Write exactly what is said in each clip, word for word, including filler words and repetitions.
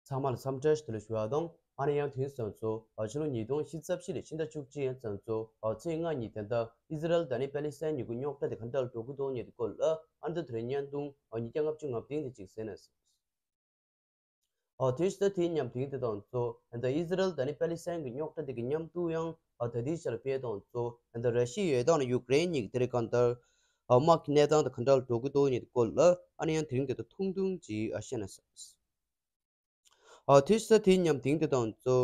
ཚང་མ་ལ་འཚམས་འདྲི་ཞུ་དུ་ལ་ཞུ་བ་དང་། ཨ་ནི་ཡང་དེང་སང་ཚོ་ཕྱི་ལོ་ཉིས་སྟོང་ཉི་ཤུ་རྩ་བཞི་ལོའི་ཕྱི་ཟླ་བཅུ་གཅིག་ཡན་ཙམ་ཚོ་ཚེས་ལྔ་ཉིན་ད་ལྟ་ཨི་ཟི་རལ་དང་ནི་པེ་ལི་སི་ཐན་གཉིས་ཀྱི་རྙོག་དྲ་དེ་ག་འདྲ་འགྲོ་གི་འདུག་ཉེ་དུ་སྐོར་ལ་ཨ་ནི་ད་དེ་རིང་བརྙན་ཐུང་ཉིས་བརྒྱ་ལྔ་བཅུ་ང་བདུན་དེ་ཅིག་གསན་ན། ཨོ་དེ་ཕྱི་ཟླ་དེའི་མཉམ་དེང་དེ་དང་ཚོ་ད་ཨི་ཟི་རལ་དང་ནི་པེ་ལི་སི་ཐན་གྱི་རྙོག་དྲ་དེ་གི་མཉམ་དུ་ཡང་ཨ་ད་དེའི་ཆར་ཕེ་དང་ཚོ་ད་ར་ཤི་ཡའི་དང་ནི་ཡུཀ་རེན་གཉིས་ཀྱི་དེ་རིང་གང་ལྟར་ཨ་དམག་གི་གནས་སྟངས་དེ་ག་འདྲ་འགྲོ་གི་འདུག་ཉེ་དུ་སྐོར་ལ་ཨ་ནི་ཡང་དེ་རིང་དེ་ད་ཐུང་ཐུང་ཅིག་ཨ་བཤད་ན་ཟེར། ཨ་དེ་ཕྱི་ཟླ་དེའི་མཉམ་དེང་དེ་དང་ཚོ་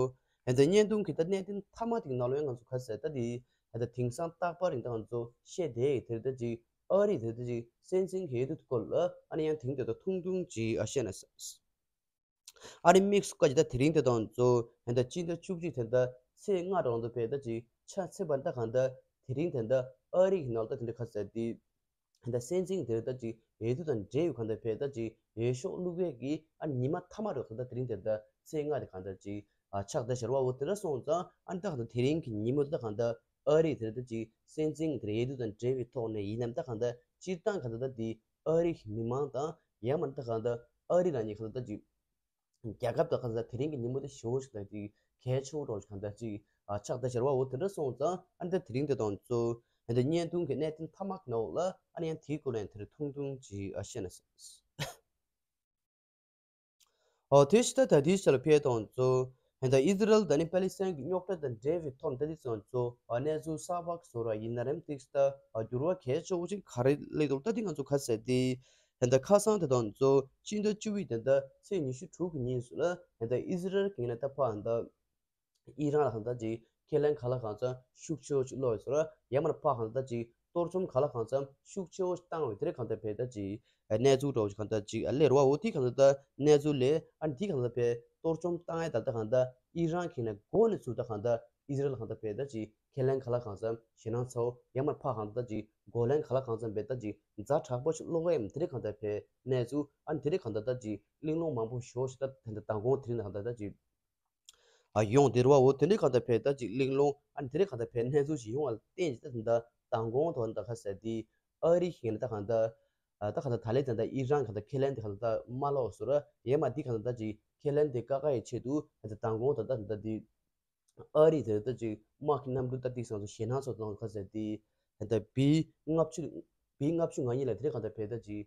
ད་བརྙན་ཐུང་གི་ད་གནད་དོན་མཐའ་མ་དེ་གི་ནང་ལོགས་ཡང་ང་ཚོ་ག་ཟེར་ད་དེ་ད་དེང་སང་རྟག་པར་རིང་ད་ང་ཚོ་བཤད་བསྡད་ཡི་དེ་ད་ཅིག་ཨ་རི་དེ་ད་ཅིག་སྲིད་འཛིན་གྱི་འོས་བསྡུ་སྐོར་ལ་ཨ་ནི་ཡང་དེང་དེ་ད་ཐུང་ཐུང་ཅིག་ཨ་བཤད་ན་ཟེར། ཨ་རི་དམིགས་སུ་བཀར་གྱི་ད་དེ་རིང་དེ་དང་ཚོ་ད་སྤྱི་ཟླ་བཅུ་གཅིག་དེ་ད་ཚེས་ལྔ་རང་དུ་བས་ད་ཅིག་ཆ་ཚེས་པ་ད་གང་ད་དེ་རིང་དེ་ད་ཨ་རི་གི་ནང་ད་དེ་འདྲ་ག་ཟེར་དེ་ད་སྲིད་འཛིན་དེ་ད་ཅིག་འོས་བསྡུ་དང་འབྲེལ་ཡོད་གང་ད་བས་ད་ཅིག་འོས་ཤོག་བླུག་ཡས་ཀྱི་ཨ་ཉི་མ་མཐའ་མ་རུ་གང་ད་དེ་རིང་དེ་ད་ཚེས་ལྔ་དེ་གང་ད་ཅིག་ཨ་ཆགས་ད་ཤར་བ་འོ་དེ་འདྲ་སོང་ཙང་ཨ་ད་གང་ད་དེ་རིང་གི་ཉིན་མོ་ད་གང་ད་ཨ་རི་དེ་ད་ཅིག་སྲིད་འཛིན་དེ་འོས་བསྡུ་དང་འབྲེལ་བའི་ཐོག་ནས་ཡིན་ནམ་ད་གང་ད་སྤྱིར་བཏང་གང་ད་ད་དེ་ཨ་རི་གི་མི་མང་དང་ཡང་མིན་ད་གང་ལྟར་ཨ་རི་རང་ཉིད་གང་ལྟར་ཅིག་རྒྱལ་ཁབ་དང་གང་ལྟར་དེ་རིང་གི་ཉིན་མོ་དེ་ཞེ་པོ་ཞིག་ལ་ཅིག་གལ་ཆེ་བོ་རང་ཞིག་གང་ལྟར་ཅིག་ཨ་ཆགས་བསྡད་ཤར་བ་འོ་དེ་འདྲ་སོང་ཙང་ཨ་ནི་ད་དེ་རིང་དེ་དང་ཚོ་ཨ་ནི་ད་བརྙན་ཐུང་གི་གནད་དོན་མཐའ་མ་གི་ནང་ལ་ཨ་ནི་ཡང་དེའི་སྐོར་ལ་ཡང་དེ་རིང་ཐུང་ཐུང་ཅིག་ཨ་བཤད་ན་ཟེར། ཨོ་དེ་ཕྱི་ཟླ་ད་དེའི་ཆར་ཕེ་དང་ཚོ་ད་ཨི་ཟི་རལ་དང་ནི་པེ་ལི་སི་ཐན་གྱི་རྙོག་དྲ་དང་འབྲེལ་བའི་ཐོག་ནས་ད་དེ་ཚོ་ཚོ་གནས་ཚུལ་གསར་པ་བཟོ་ར་ཡིན་ན་རེམ་ཏིག་ད་འགྱུར་བ་གལ་ཆེ་བོ་ཅིག་ག་རེ་སླེབས་འདུག་ད་དེ་ང་ཚོ་ག་ཟེར་དེ་ད་ཁ་སང་དེ་དང་ཚོ་ཕྱི་ཟླ་བཅུ་པའི་ད་ད་ཚེས་ཉི་ཤུ་དྲུག་གི་ཉིན་སུ་ལ་ད་ཨི་ཟི་རལ་གྱི་ནས་ད་ཕ་ད་ཨི་རན་ལ་གང་ལྟར་ཅིག་ཁས་ལེན་གང་ལ་གང་འཚམ་ཤུགས་ཆེ་བོ་ཅིག་བློག་ཡོད་ཟེར་བ། ཡང་མིན་ཕ་གང་ལྟར་ཅིག་གཏོར་བཅོམ་གང་ལ་གང་འཚམ་ཤུགས་ཆེ་བོ་ཅིག་བཏང་བའི་དེ་རིང་གང་ལྟར་བས་ད་ཅིག་གནས་ཚུལ་འདྲ་བོ་ཅིག་གང་ལྟར་ཅིག་སླེབས་རེད་བ། འོ་དེ་གང་ལྟར་གནས་ཚུལ་ལས་ཨ་ནི་དེ་གང་ལྟར་བས་གཏོར་བཅོམ་བཏང་ཡས་ད་ལྟ་གང་ལྟར་ཨི་རན་གྱི་ནས་འགོ་ནས་ཚུར་ད་གང་ལྟར་ཨི་ཟི་རལ་གང་ལྟར་བས་ད་ཅིག་ཁས་ལེན་གང་ལ་གང་འཚམ་ཞེད་སྣང་ཚ་བོ། ཡང་མིན་ཕ་གང་ལྟར་ཅིག་གོ་ལེན་གང་ལ་གང་འཚམ་བས་ད་ཅིག་ཛ་དྲག་པོ་ཅིག་བློ་ཡས་དེ་རིང་གང་ལྟར་བས་གནས་ཚུལ་ཨ་ནི་དེ་རིང་གང་ལྟར་ད་ཅིག་གླེང་སློང་མང་པོ་ཞེ་པོ་ཞིག་ད་དེ་འདྲ་མདང་དགོང་དེ་རིང་ན་གང་ལྟར་ད་ཅིག་ཨ་ཡོང་དེ་རུ་བ་འོ་དེ་འདྲའི་གང་ལྟར་བས་ད་ཅིག་གླེང་སློང་ཨ་ནི་དེ་འདྲའི་གང་ལྟར་བས་གནས་ཚུལ་ཞིག་ཡོང་བ་ལ་བརྟེན་ཅིག་ད་དེ་འདྲ་མདང་དགོང་དོན་དག་ཁ་ཟེར་དེ་ཨ་རི་ཞིག་ཡིན་ན་ད་གང་ལྟར་ཨ་ད་གང་ལྟར་ད་ལས་དེ་འདྲ་ཨི་རན་གང་ལྟར་ཁས་ལེན་དེ་གང་ལྟར་མ་ལོག་ཟེར་ར། ཡས་མ་དེ་གང་ལྟར་ད་ཅིག་ཁས་ལེན་དེ་ཀ་ཁ་ཡི་ཆེད་དུ་ད་མདང་དགོང་དོན་དག་དེ་འདྲ་དེ་ཨ་རི་དེ་ད་ཅིག་དམག་གི་གནམ་གྲུ་ད་ཏིག་སང་ཚོ་ཞེད་སྣང་ཚོ་དང་ཁ་ཟེར་དེ་ད་བི་ལྔ་བཅུ་བི་ལྔ་བཅུ་ང་གཉིས་ལ་དེ་རིང་གང་ལྟར་བས་ད་ཅིག་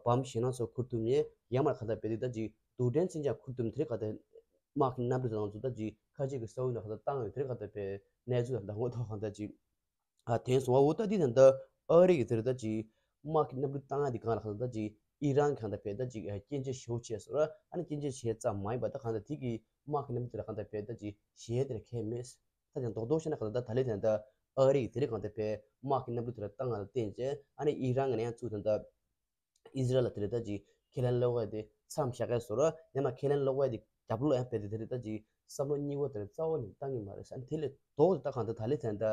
བམ་ཞེད་སྣང་ཚོ་འཁུར་ཐུབ་མེད། ཡས་མ་གང་ལྟར་བས་དེ་ད་ཅིག་རྡུལ་ཕྲན་མཚོན་ཆ་འཁུར་ཐུབ་དེ་རིང་གང་ལྟར་དམག་གི་གནམ་གྲུ་དང་ཚོ་ད་ཅིག་ཁ་ཆེ་གི་ས་འོག་ལ་གང་ལྟར་བཏང་ཡོད། དེ་རིང་གང་ལྟར་བས་གནས་ཚུལ་དང་མདང་དགོང་དོན་དག་གང་ལྟར་ཅིག་ཨ་དེང་སོང་བ་འོ་ད་འདི་ད་ལྟ་ཨ་རི་གི་དེར་ད་ཅིག་དམག་གི་གནམ་གྲུ་བཏང་ཡ་དེ་གང་ལ་གང་ལྟར་ཅིག་ཨི་རན་གང་ལྟར་བས་ད་ཅིག་སྐྱོན་བརྗོད་ཞེ་པོ་བྱས་སོང་ར། ཨ་ནི་སྐྱོན་བརྗོད་བྱས་ཙམ་མ་ཡིན་པ་ད་གང་ལྟར་དེ་གི་དམག་གི་གནམ་གྲུ་དེ་ལ་གང་ལྟར་བས་ད་ཅིག་ཞེད་དེ་ལ་ཁེལ་མེད། ད་ཅང་རྡོག་རྡོག་བཤད་ན་གང་ལྟར་ད་ད་ལས་ད་ལྟ་ཨ་རི་གི་དེ་རིང་གང་ལྟར་བས་དམག་གི་གནམ་གྲུ་དེ་ལ་བཏང་ཡ་ལ་བརྟེན་བྱས་ཨ་ནི་ཨི་རན་གི་ནས་ཡང་ཚུར་ད་ལྟ་ཨི་ཟི་རལ་ལ་དེ་རེད་ད་ཅིག་ཁས་ལེན་ལོག་ཡ་དེ་མཚམས་བཞག་ག་སོང་ར། ཡང་ན་ཁས་ལེན་ལོག་ཡ་དེ་རྒྱབ་ལོག་ཡང་བས་དེ་དེ་རེད་ད་ཅིག་བསམ་བློ་གཉིས་པོ་དེ་རྩ་བ་ནས་བཏང་གི་མ་རེད་ཟེར། ཨ་ནི་དེ་ལས་ལྡོག་ད་གང་ལྟར་ད་ལས་ད་ལྟ་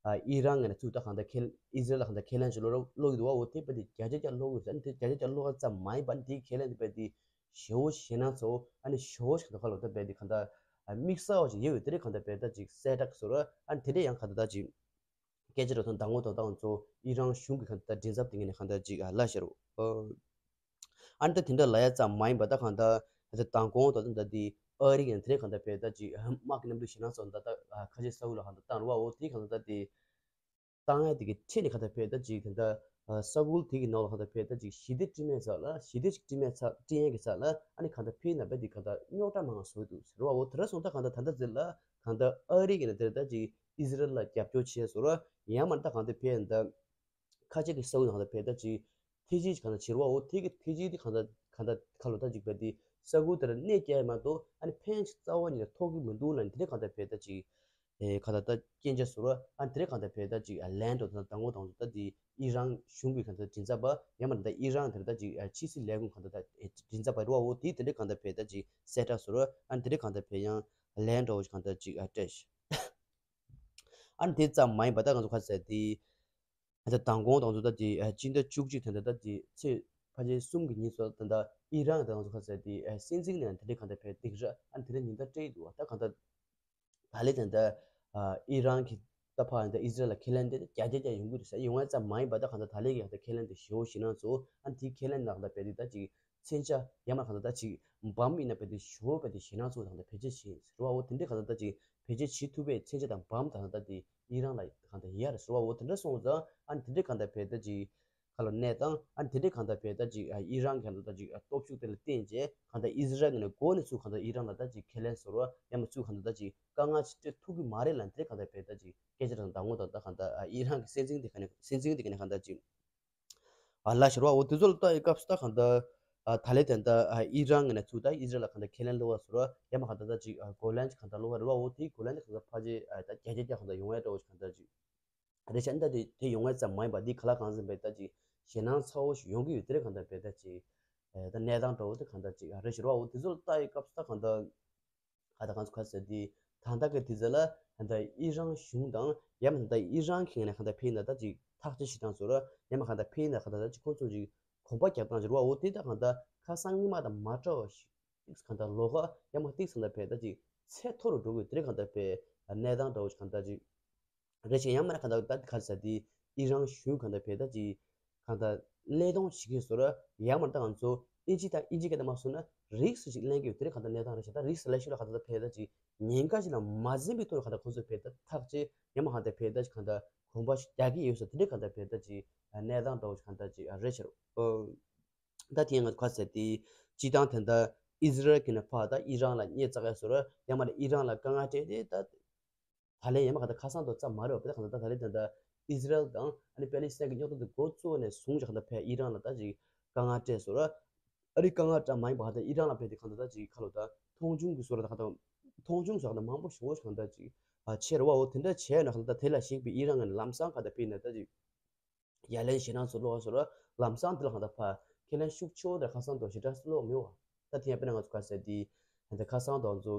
ཨ་ཨི་རན་ངོས་ནས་ཚུར་ད་གང་ལྟར་ཁས་ཨི་ཟི་རལ་ལ་གང་ལྟར་ཁས་ལེན་ཞིག་ལོག་ལོག་གི་འདུག་བ། འོ་དེ་བས་དེ་བརྒྱ་ཆ་བརྒྱ་ལོག་གི་ཟེར། ཨ་ནི་དེ་བརྒྱ་ཆ་བརྒྱ་ལོག་ཡ་ཙམ་མ་ཡིན་པ་ཨ་ནི་དེའི་ཁས་ལེན་དེ་བས་དེ་ཞེ་པོ་ཞེད་སྣང་ཚ་བོ་ཨ་ནི་ཞེ་པོ་ཞིག་ད་ག་ལོག་ད་བས་དེ་གང་ལྟར་དམིགས་བསལ་བ་ཞིག་ཡོད་པའི་དེ་རེད་གང་ལྟར་བས་ད་ཅིག་གསལ་བསྒྲགས་སོང་ར། ཨ་ནི་དེ་འདྲས་ཡང་གང་ལྟར་ད་ཅིག་སྐད་ཆ་རོ་ཐོན་དང་པོ་དོ་དང་ཚོ་ཨི་རན་གཞུང་གི་གང་ལྟར་མགྲིན་ཚབ་དེ་ངས་ནས་གང་ལྟར་ཅིག་ལབ་ཤར་རོ། ཨ་ནི་ད་དེ་འདྲ་ལབ་ཡ་ཙམ་མ་ཡིན་པ་ད་གང་ལྟར་ད་དང་པོ་དོ་ད་འདི་ཨ་རི་གི་དེ་རེད་གང་ལྟར་བས་ད་ཅིག་དམག་གི་གནམ་གྲུ་ཞེད་སྣང་ཚོ་ད་ད་ཁ་ཆེ་ས་འོག་ལ་གང་ལྟར་བཏང་རོ་བ། འོ་དེ་གང་ལྟར་ད་དེ་བཏང་ཡ་དེ་གི་ཁྲིད་ནས་གང་ལྟར་བས་ད་ཅིག་དེ་འདྲ་ས་ཁུལ་དེ་གི་ནང་ལ་གང་ལྟར་བས་ད་ཅིག་ཞི་བདེ་དཀྲི་མེད་ཚག་ལ་ཞི་བདེ་ཞིག་དཀྲི་མེད་ཚག་དཀྲི་ཡན་གི་ཚག་ལ་ཨ་ནི་གང་ལྟར་ཕི་ན་བས་དེ་གང་ལྟར་རྙོག་དྲ་མང་བཟོ་འདུག་ཟེར་བ། འོ་དེ་འདྲ་སོང་ད་གང་ལྟར་ད་ལྟ་ཟེར་ལ་གང་ལྟར་ཨ་རི་གི་ནས་དེ་ད་ཅིག་ཨི་ཟི་རལ་ལ་རྒྱབ་སྐྱོར་བྱས་སོང་ར། ཡང་མ་ད་གང་ལྟར་བས་ད་ཁ་ཆེ་གི་ས་འོག་ནང་ལ་བས་ད་ཅིག་ཐེ་ཇི་གང་ལྟར་བྱེད་རོགས། འོ་དེ་གི་ཐེ་ཇི་དེ་གང་ལྟར་གང་ལྟར་ཁ་ལོ་ད་ཅིག་བས་དེ་ས་ཁུལ་དེར་གནས་སྐྱེལ་མ་གཏོགས་ཨ་ནི་ཕན་ཅིག་རྩ་བ་ཉིད་ནས་ཐོགས་ཀྱི་མི་འདུག་ལ་ནི་དེ་གང་ལྟར་བས་ད་ཅིག་ཨེ་གང་ལྟར་ད་སྐྱོན་བརྗོད་སོང་ར། ཨ་ནི་དེ་གང་ལྟར་བས་ད་ཅིག་ལན་འགྲོ་ད་དང་པོ་དང་པོ་ད་དེ་ཨི་རན་གཞུང་གི་གང་ལྟར་མགྲིན་ཚབ་པ་ཡང་མ་ད་ཨི་རན་དེར་ད་ཅིག་ཕྱི་སྲིད་ལས་ཁུངས་གང་ལྟར་ད་མགྲིན་ཚབ་པ་རོགས། འོ་དེ་དེ་འདྲ་གང་ལྟར་བས་ད་ཅིག་གསལ་བསྒྲགས་སོང་ར། ཨ་ནི་དེ་གང་ལྟར་བས་ཡང་ལན་འགྲོ་གང་ལྟར་ཅིག་སྤྲད་ཤག་ཨ་ནི་དེ་ཙམ་མ་ཡིན་པ་ད་ང་ཚོ་ཁ་ཟེར་དེ། ད་མདང་དགོང་དང་ཚོ་ད་དེ་སྤྱི་ཟླ་བཅུ་གཅིག་དེ་འདྲ་ད་དེ་ཚེས་ཕལ་ཆེར་གསུམ་གྱི་ཉིན་ཚོ་ད་ལྟ་ཨི་རན་དང་ཚོ་ཁ་ཟེར་དེ་སྲིད་འཛིན་ནས་དེ་འདྲའི་གང་ལྟར་བས་སྡིགས་ར་ཨ་དེ་འདྲ་ཉིན་ལྟར་སྤྲད་ཡི་འདུག་ད་གང་ལྟར་ད་ལས་ད་ལྟ་ཨི་རན་གྱི་ད་ཕར་ད་ཨི་ཟི་རལ་ལ་ཁས་ལེན་དེ་བརྒྱ་ཆ་བརྒྱ་ཡོང་གི་རེད་ཟེར་ཡོང་ཡ་ཙམ་མ་ཡིན་པ་ད་གང་ལྟར་ད་ལས་ཀྱི་ད་ཁས་ལེན་དེ་ཞེ་པོ་ཞེད་སྣང་ཚོ་ཨ་དེའི་ཁས་ལེན་ནང་ད་བས་དེ་ད་ཅིག་ མཚོན་ཆ་ཡང་མ་གང་ལྟར་ད་ཅིག་བམ་ཡིན་ན་བས་དེ་ཞོ་བས་དེ་ཞེད་སྣང་ཚོ་དང་ད་བེད་སྤྱོད་བྱེད་ཟེར་བ་འོ་དེ་འདྲས་གང་ལྟར་ད་ཅིག་བེད་སྤྱོད་བྱེད་ཐུབ་པའི་མཚོན་ཆ་དང་བམ་དང་ད་དེ་ཨི་རན་ལ་གང་ལྟར་ཡོད་རེད་ཟེར་བ་འོ་དེ་འདྲས་སོང་ཙང་ཨ་ནི་དེ་འདྲས་གང་ལྟར་བས་ད་ཅིག་ཁ་ལོ་གནས་སྟངས་ཨ་ནི་དེ་འདྲས་གང་ལྟར་བས་ད་ཅིག་ཨ་ཨི་རན་གང་ལྟར་ད་ཅིག་ཨ་སྟོབས་ཤུགས་དེ་ལ་བརྟེན་བྱས་གང་ལྟར་ཨི་ཟི་རལ་ངོས་ནས་འགོ་ནས་ཚུར་གང་ལྟར་ཨི་རན་ལ་ད་ཅིག་ཁས་ལེན་ཟེར་བ་ཡང་མ་ཚུར་གང་ལྟར་ད་ཅིག་དཀའ་ངལ་ཞིག་སྤྲད་ཐུབ་ཀྱི་མ་རེད་ལབ་དེ་གང་ལྟར་བས་ད་ཅིག་སྐད་ཆ་དང་ཟླ་ངོ་དང་ད་གང་ལྟར་ཨ་ཨི་རན་གྱི་སྲིད་འཛིན་དེ་ག་ནས་སྲིད་འཛིན་དེ་ག་ནས་གང་ལྟར་ཅིག་ཨ་ལ་ཤོར་བ་འོ་དེ་ཚོ་ལ་ལྟ་ཡི་སྐབས་སུ་ད་གང་ལྟར་ཨ་ད་ལས་དེ་ད་ཨ་ཨི་རན་ངོས་ནས་ཚུར་ད་ཨི་ཟི་རལ་ལ་གང་ལྟར་ཁས་ལེན་ལོག་པ་ཟེར་བ་ཡང་མ་གང་ལྟར་ད་ཅིག་ཨ་གོ་ལན་གང་ལྟར་ལོག་པ་རེད་བ་འོ་དེ་གོ་ལན་དེ་གང་ལྟར་ཕལ་ཆེར་ཨ་ད་བརྒྱ་ཆ་བརྒྱ་གང་ལྟར་ཡོང་ཡ་འདྲ་བོ་ཞིག་གང་ལྟར་ཅིག་རེད་ཤག་འདི་དེ་དེ་ཡོང་ངེས་ཙམ་མ་ཡིན་པ་འདི་ག་ལ་གང་འཛིན་པའི་ལྟ་ཅིག་ཞེད་སྣང་ཚ་བོ་ཞིག་ཡོང་གི་ཡོད་དེ་རེད་གང་ལྟར་བས་ལྟ་ཅིག་ཨེ་ད་གནས་སྟངས་འདྲ་བོ་དེ་གང་ལྟར་ཅིག་རེད་ཤག་རོ་འོ་དེ་ཚོ་ལ་ལྟ་ཡི་སྐབས་སུ་ད་གང་ལྟར་ཨ་ད་གང་ཚོ་ག་ཟེར་དེ་ད་ལྟ་གི་དུས་ཚོད་ལ་ད་ལྟ་ཨི་རན་གཞུང་དང་ཡང་མིན་ད་ལྟ་ཨི་རན་གྱི་ངོས་ནས་གང་ལྟར་ཕེ་ཡིན་ན་ད་ཅིག་ཐག་གཅོད་བྱེད་སྟངས་ཚོ་ར་ཡང་མིན་གང་ལྟར་ཕེ་ཡིན་ན་གང་ལྟར་ད་ཅིག་ཁོ་ཚོ་ཅིག་གོམ་པ་རྒྱག་སྟངས་ཅིག་རོ་འོ་དེ་ད་གང་ལྟར་ཁ་སང་ཉི་མ་དང་མ་འདྲ་བ་ཞིག་ཏིག་གང་ལྟར་ལོགས་ཀ་ཡང་མ་ཏིག་ཙམ་ད་བས་ད་ཅིག་ཚད་མཐོ་རུ་འགྲོ་གི་དེ་རེད་གང་ལྟར་བས་གནས་སྟངས་འདྲ་བོ་ཞིག་གང་ལྟར་ཅིག་རེད་ཅེས་ཡང་མིན་ན་གང་ལྟར་ད་ག་རེ་ཟེར་དེ་ཨི་རན་གཞུང་གང་ལྟར་བས་ད་ཅིག་གང་ལྟར་བློས་གཏོང་བྱེད་ཀྱི་བཟོ་ར་ཡང་མིན་ན་ད་ང་ཚོ་ཨིན་ཇི་དང་ཨིན་ཇི་སྐད་དུ་མ་སོང་ན་རིགས་སུ་ཅིག་གླེང་གི་ཡོད་དེ་རེད་གང་ལྟར་གནས་སྟངས་རེད་ཤག་ད་རིགས་སུ་ལས་ཤུགས་ལ་གང་ལྟར་བས་ད་ཅིག་ཉེན་ཁ་ཅིག་ལ་མ་འཛེམ་པའི་ཐོག་ལ་གང་ལྟར་ཁོང་ཚོས་བས་ད་ཐག་བཅད་ཡང་མིན་གང་ལྟར་བས་ད་ཅིག་གང་ལྟར་གོམ་པ་ཞིག་རྒྱག་གི་ཡོད་ས་དེ་འདྲས་གང་ལྟར་བས་ད་ཅིག་གནས་སྟངས་འདྲ་བོ་ཞིག་གང་ལྟར་ཅིག་རེད་ཤག་རོ། ད་དེ་ཡང་ང་ཚོ་ག་ཟེར་དེ་སྤྱི་བཏང་དེ་འདྲ་ཨི་ཟི་རལ་གྱི་ནས་ཕར་ད་ཨི་རན་ལ་སྙད་བཙག་ཡ་བཟོ་ར་ཡང་མིན་ན་ཨི་རན་ལ་དཀའ་ངལ་སྤྲད་དེ་ད། ད་ལན་ཡང་མ་ག་ད་ཁ་སང་དུ་ཙམ་མ་རེད་བ་དེ་གང་ལྟར་ད་ད་ལན་དེ་འདྲ་ཨི་ཟི་རལ་དང་ཨ་ནི་པེ་ལི་སི་ཐན་གྱི་རྙོག་དྲ་དེ་འགོ་བཙུགས་ནས་བཟུང་ཅིག་གང་ལྟར་ཕར་ཨི་རན་ལ་ད་ཅིག་དཀའ་ངལ་སྤྲད་བཟོ་ར་ཨ་རི་དཀའ་ངལ་སྤྲད་མ་ཡིན་པ་གང་ལྟར་ཨི་རན་ལ་ཕར་དེ་གང་ལྟར་ད་ཅིག་ཁ་ལོ་ད་མཐོང་ཆུང་གི་བཟོ་ར་ད་གང་ལྟར་མཐོང་ཆུང་བཟོ་གང་ལྟར་མང་པོ་ཞེ་པོ་ཅིག་གང་ལྟར་ཅིག་ཨ་ཆེ་རེད་བ་འོ་དེ་འདྲ་བྱས་ན་གང་ལྟར་དེ་ལ་གཞིགས་པའི་ཨི་རན་ངོས་ནས་ལམ་སང་གང་ལྟར་ཕེ་ཡིན་ན་ད་ཅིག་ཡ་ལན་ཞེད་སྣང་ཚོ་ལོག་སོང་ར་ལམ་སང་དེ་ལ་གང་ལྟར་ཕར་ཁས་ལེན་ཤུགས་ཆེ་བོ་དེ་ཁ་སང་དུ་ཞེ་དྲག་ལོག་མེད་བ། ད་དེ་ཡང་དཔེར་ན་ང་ཚོ་ག་ཟེར་དེ་ད་ཁ་སང་དུ་ང་ཚོ་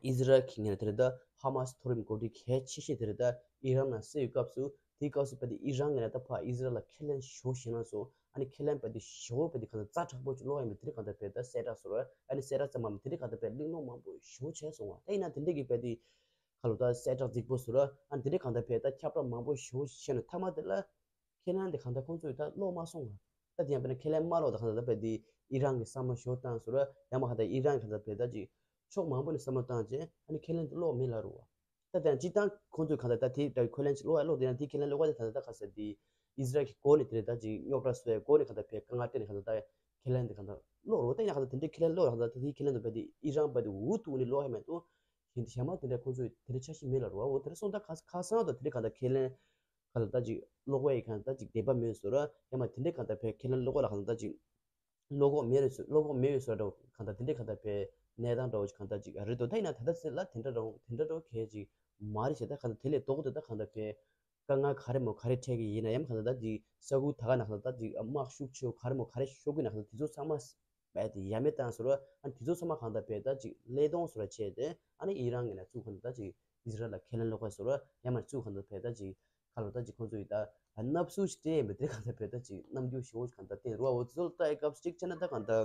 ཨི་ཟི་རལ་གྱི་ངོས་ནས་དེ་རེད་ད་ཧ་མ་སི་མཐོ་རིམ་འགོ་ཁྲིད་གལ་ཆེ་ཤོས་དེ་རེད་ད་ཨི་རན་ནང་བསད་ཡོད་སྐབས་སུ་དེའི་སྐབས་སུ་བས་དེ་ཨི་རན་ངོས་ནས་ད་ཕར་ཨི་ཟི་རལ་ལ་ཁས་ལེན་ཞེ་པོ་ཞེད་སྣང་སོང་ཨ་ནི་ཁས་ལེན་བས་དེ་ཞེ་པོ་བས་དེ་གང་ལྟར་ཛ་དྲག་པོ་ཅིག་ལོག་ཡིན་པས་དེ་རེད་གང་ལྟར་བས་ད་གསལ་བསྒྲགས་སོང་ར་ཨ་ནི་གསལ་བསྒྲགས་ཙམ་མ་མིན་དེ་རེད་གང་ལྟར་བས་གླེང་སློང་མང་པོ་ཞེ་པོ་བྱས་སོང་བ་ད་ཡིན་ན་དེ་འདྲས་ཀྱི་བས་དེ། ཁ་ལོ་ད་གསལ་བསྒྲགས་རྫིག་པོ་བཟོ་ར་ཨ་ནི་དེ་འདྲའི་གང་ལྟར་བས་ད་ཁྱབ་བསྒྲགས་མང་པོ་ཞེ་པོ་བྱས་ནས་མཐའ་མ་དེ་ལ་ཁས་ལེན་དེ་གང་ལྟར་ཁོང་ཚོས་ད་ཀློག་མ་སོང་ང་། ད་དེ་ཡང་དཔེར་ན་ཁས་ལེན་མ་ཀློག་ད་གང་ལྟར་ད་བས་དེ་ཨི་རན་གྱི་བསམ་བློ་ཞེ་པོ་བཏང་བཟོ་ར་ཡང་མ་གང་ལྟར་ཨི་རན་གང་ལྟར་བས་ད་ཅིག་ཕྱོགས་མང་པོ་ནས་བསམ་བློ་བཏང་རྗེས་ཨ་ནི་ཁས་ལེན་དེ་ཀློག་མེད་ལབ་རེད་བ། ད་དེ་ཡང་སྤྱིར་བཏང་ཁོང་ཚོས་གང་ལྟར་ད་དེ་ད་ཁས་ལེན་ཅིག་ཀློག་ཡ་ཀློག་དེ་ཡང་དེ་ཁས་ལེན་ཀློག་ཡ་དེ་ད་ད་ག་ཟེར་དེ་ཨི་ཟི་རལ་གྱི་སྒོ་ནས་དེ་རེད་ད་ཅིག་རྙོག་དྲ་བཟོ་ཡ་སྒོ་ནས་གང་ལྟར་བས་དཀའ་ངལ་སྤྲད་ནས་གང་ལྟར་ད་ཁས་ལེན་དེ་གང་ལྟར་ཀློག་རོགས་ད་ཡང་གང་ལྟར་དེ་འདྲའི་ཁས་ལེན་ཀློག་ཡ་གང་ལྟར་ད་དེ་ཁས་ལེན་དེ་བས་དེ་ཨི་རན་བས་དེ་འུ་ཐུག་ནས་ཀློག་ཡ་མེད་དོ། ཡིན་དེ་གཞན་མ་དེ་འདྲ་ཁོང་ཚོས་དེ་འདྲ་འཆར་གཞི་མེད་ལ་རོ་བ་འོ་དེ་འདྲ་སོང་ད་ཁ་ཁ་སང་དང་དེ་འདྲ་གང་ལྟར་ཁས་ལེན་གང་ལྟར་ད་ཅིག་ཀློག་པའི་གང་ལྟར་ཅིག་དད་པ་མེད་བཟོ་ར་ཡང་མ་དེ་འདྲ་གང་ལྟར་བས་ཁས་ལེན་ཀློག་པ་ལ་གང་ལྟར་ཅིག་ཀློག་གོ་མེད་རེད་བཟོ་ཀློག་གོ་མེད་བཟོ་ར་འདྲ་བོ་གང་ལྟར་དེ་འདྲ་གང་ལྟར་བས་གནས་སྟངས་འདྲ་བོ་ཅིག་གང་ལྟར་ཅིག་རེད་དོ། ད་ཡིན་ན་ད་ལྟ་ཚེ་ལ་དེ་འདྲ་འདྲ་བོ་དེ་འདྲ་འདྲ་བོ་གལ་ཅིག་མ་རེད་བྱས་ད་གང་ལྟར་དེ་ལས་ལྡོག་ཏུ་ད་གང་ལྟར་བས་དཀའ་ངལ་ག་རེ་མོ་ག་རེ་འཕྲད་ཀྱི་ཡིན་ན་ཡང་གང་ལྟར་ད་ཅིག་ས་ཁུལ་ད་ག་ན་གང་ལྟར་ད་ཅིག་དམག་ཤུགས་ཆེ་བོ་ག་རེ་མོ་ག་རེ་ཤོར་གི་ན་གང་ལྟར་དེ་ཚོ་ཚང་མ། བས་དེ་ཡ་མེད་བཏང་ཟེར་བ་ཨ་ནི་དེ་ཚོ་ཚང་མ་གང་ལྟར་བས་ད་ཅིག་བློས་གཏོང་ཟེར་བ་བྱས་ཏེ་ཨ་ནི་ཨི་རན་ངོས་ནས་ཚུར་གང་ལྟར་ད་ཅིག་ཨི་ཟི་རལ་ལ་ཁས་ལེན་ཀློག་ག་ཟེར་བ་ཡང་མ་ཚུར་གང་ལྟར་བས་ད་ཅིག་ཁ་ལོ་ད་ཅིག་ཁོང་ཚོ་ཡི་ད་ཨ་མནབ་སུ་ཞིག་སྤྲད་ཡིན་པ་དེ་གང་ལྟར་བས་ད་ཅིག་རྣམ་འགྱུར་ཞེ་པོ་ཞིག་གང་ལྟར་བསྟན་རུ་བ་འོ་དེ་ཚོ་ལ་ལྟ་ཡི་སྐབས་སུ་གཅིག་བྱས་ན་ད་གང་ལྟར་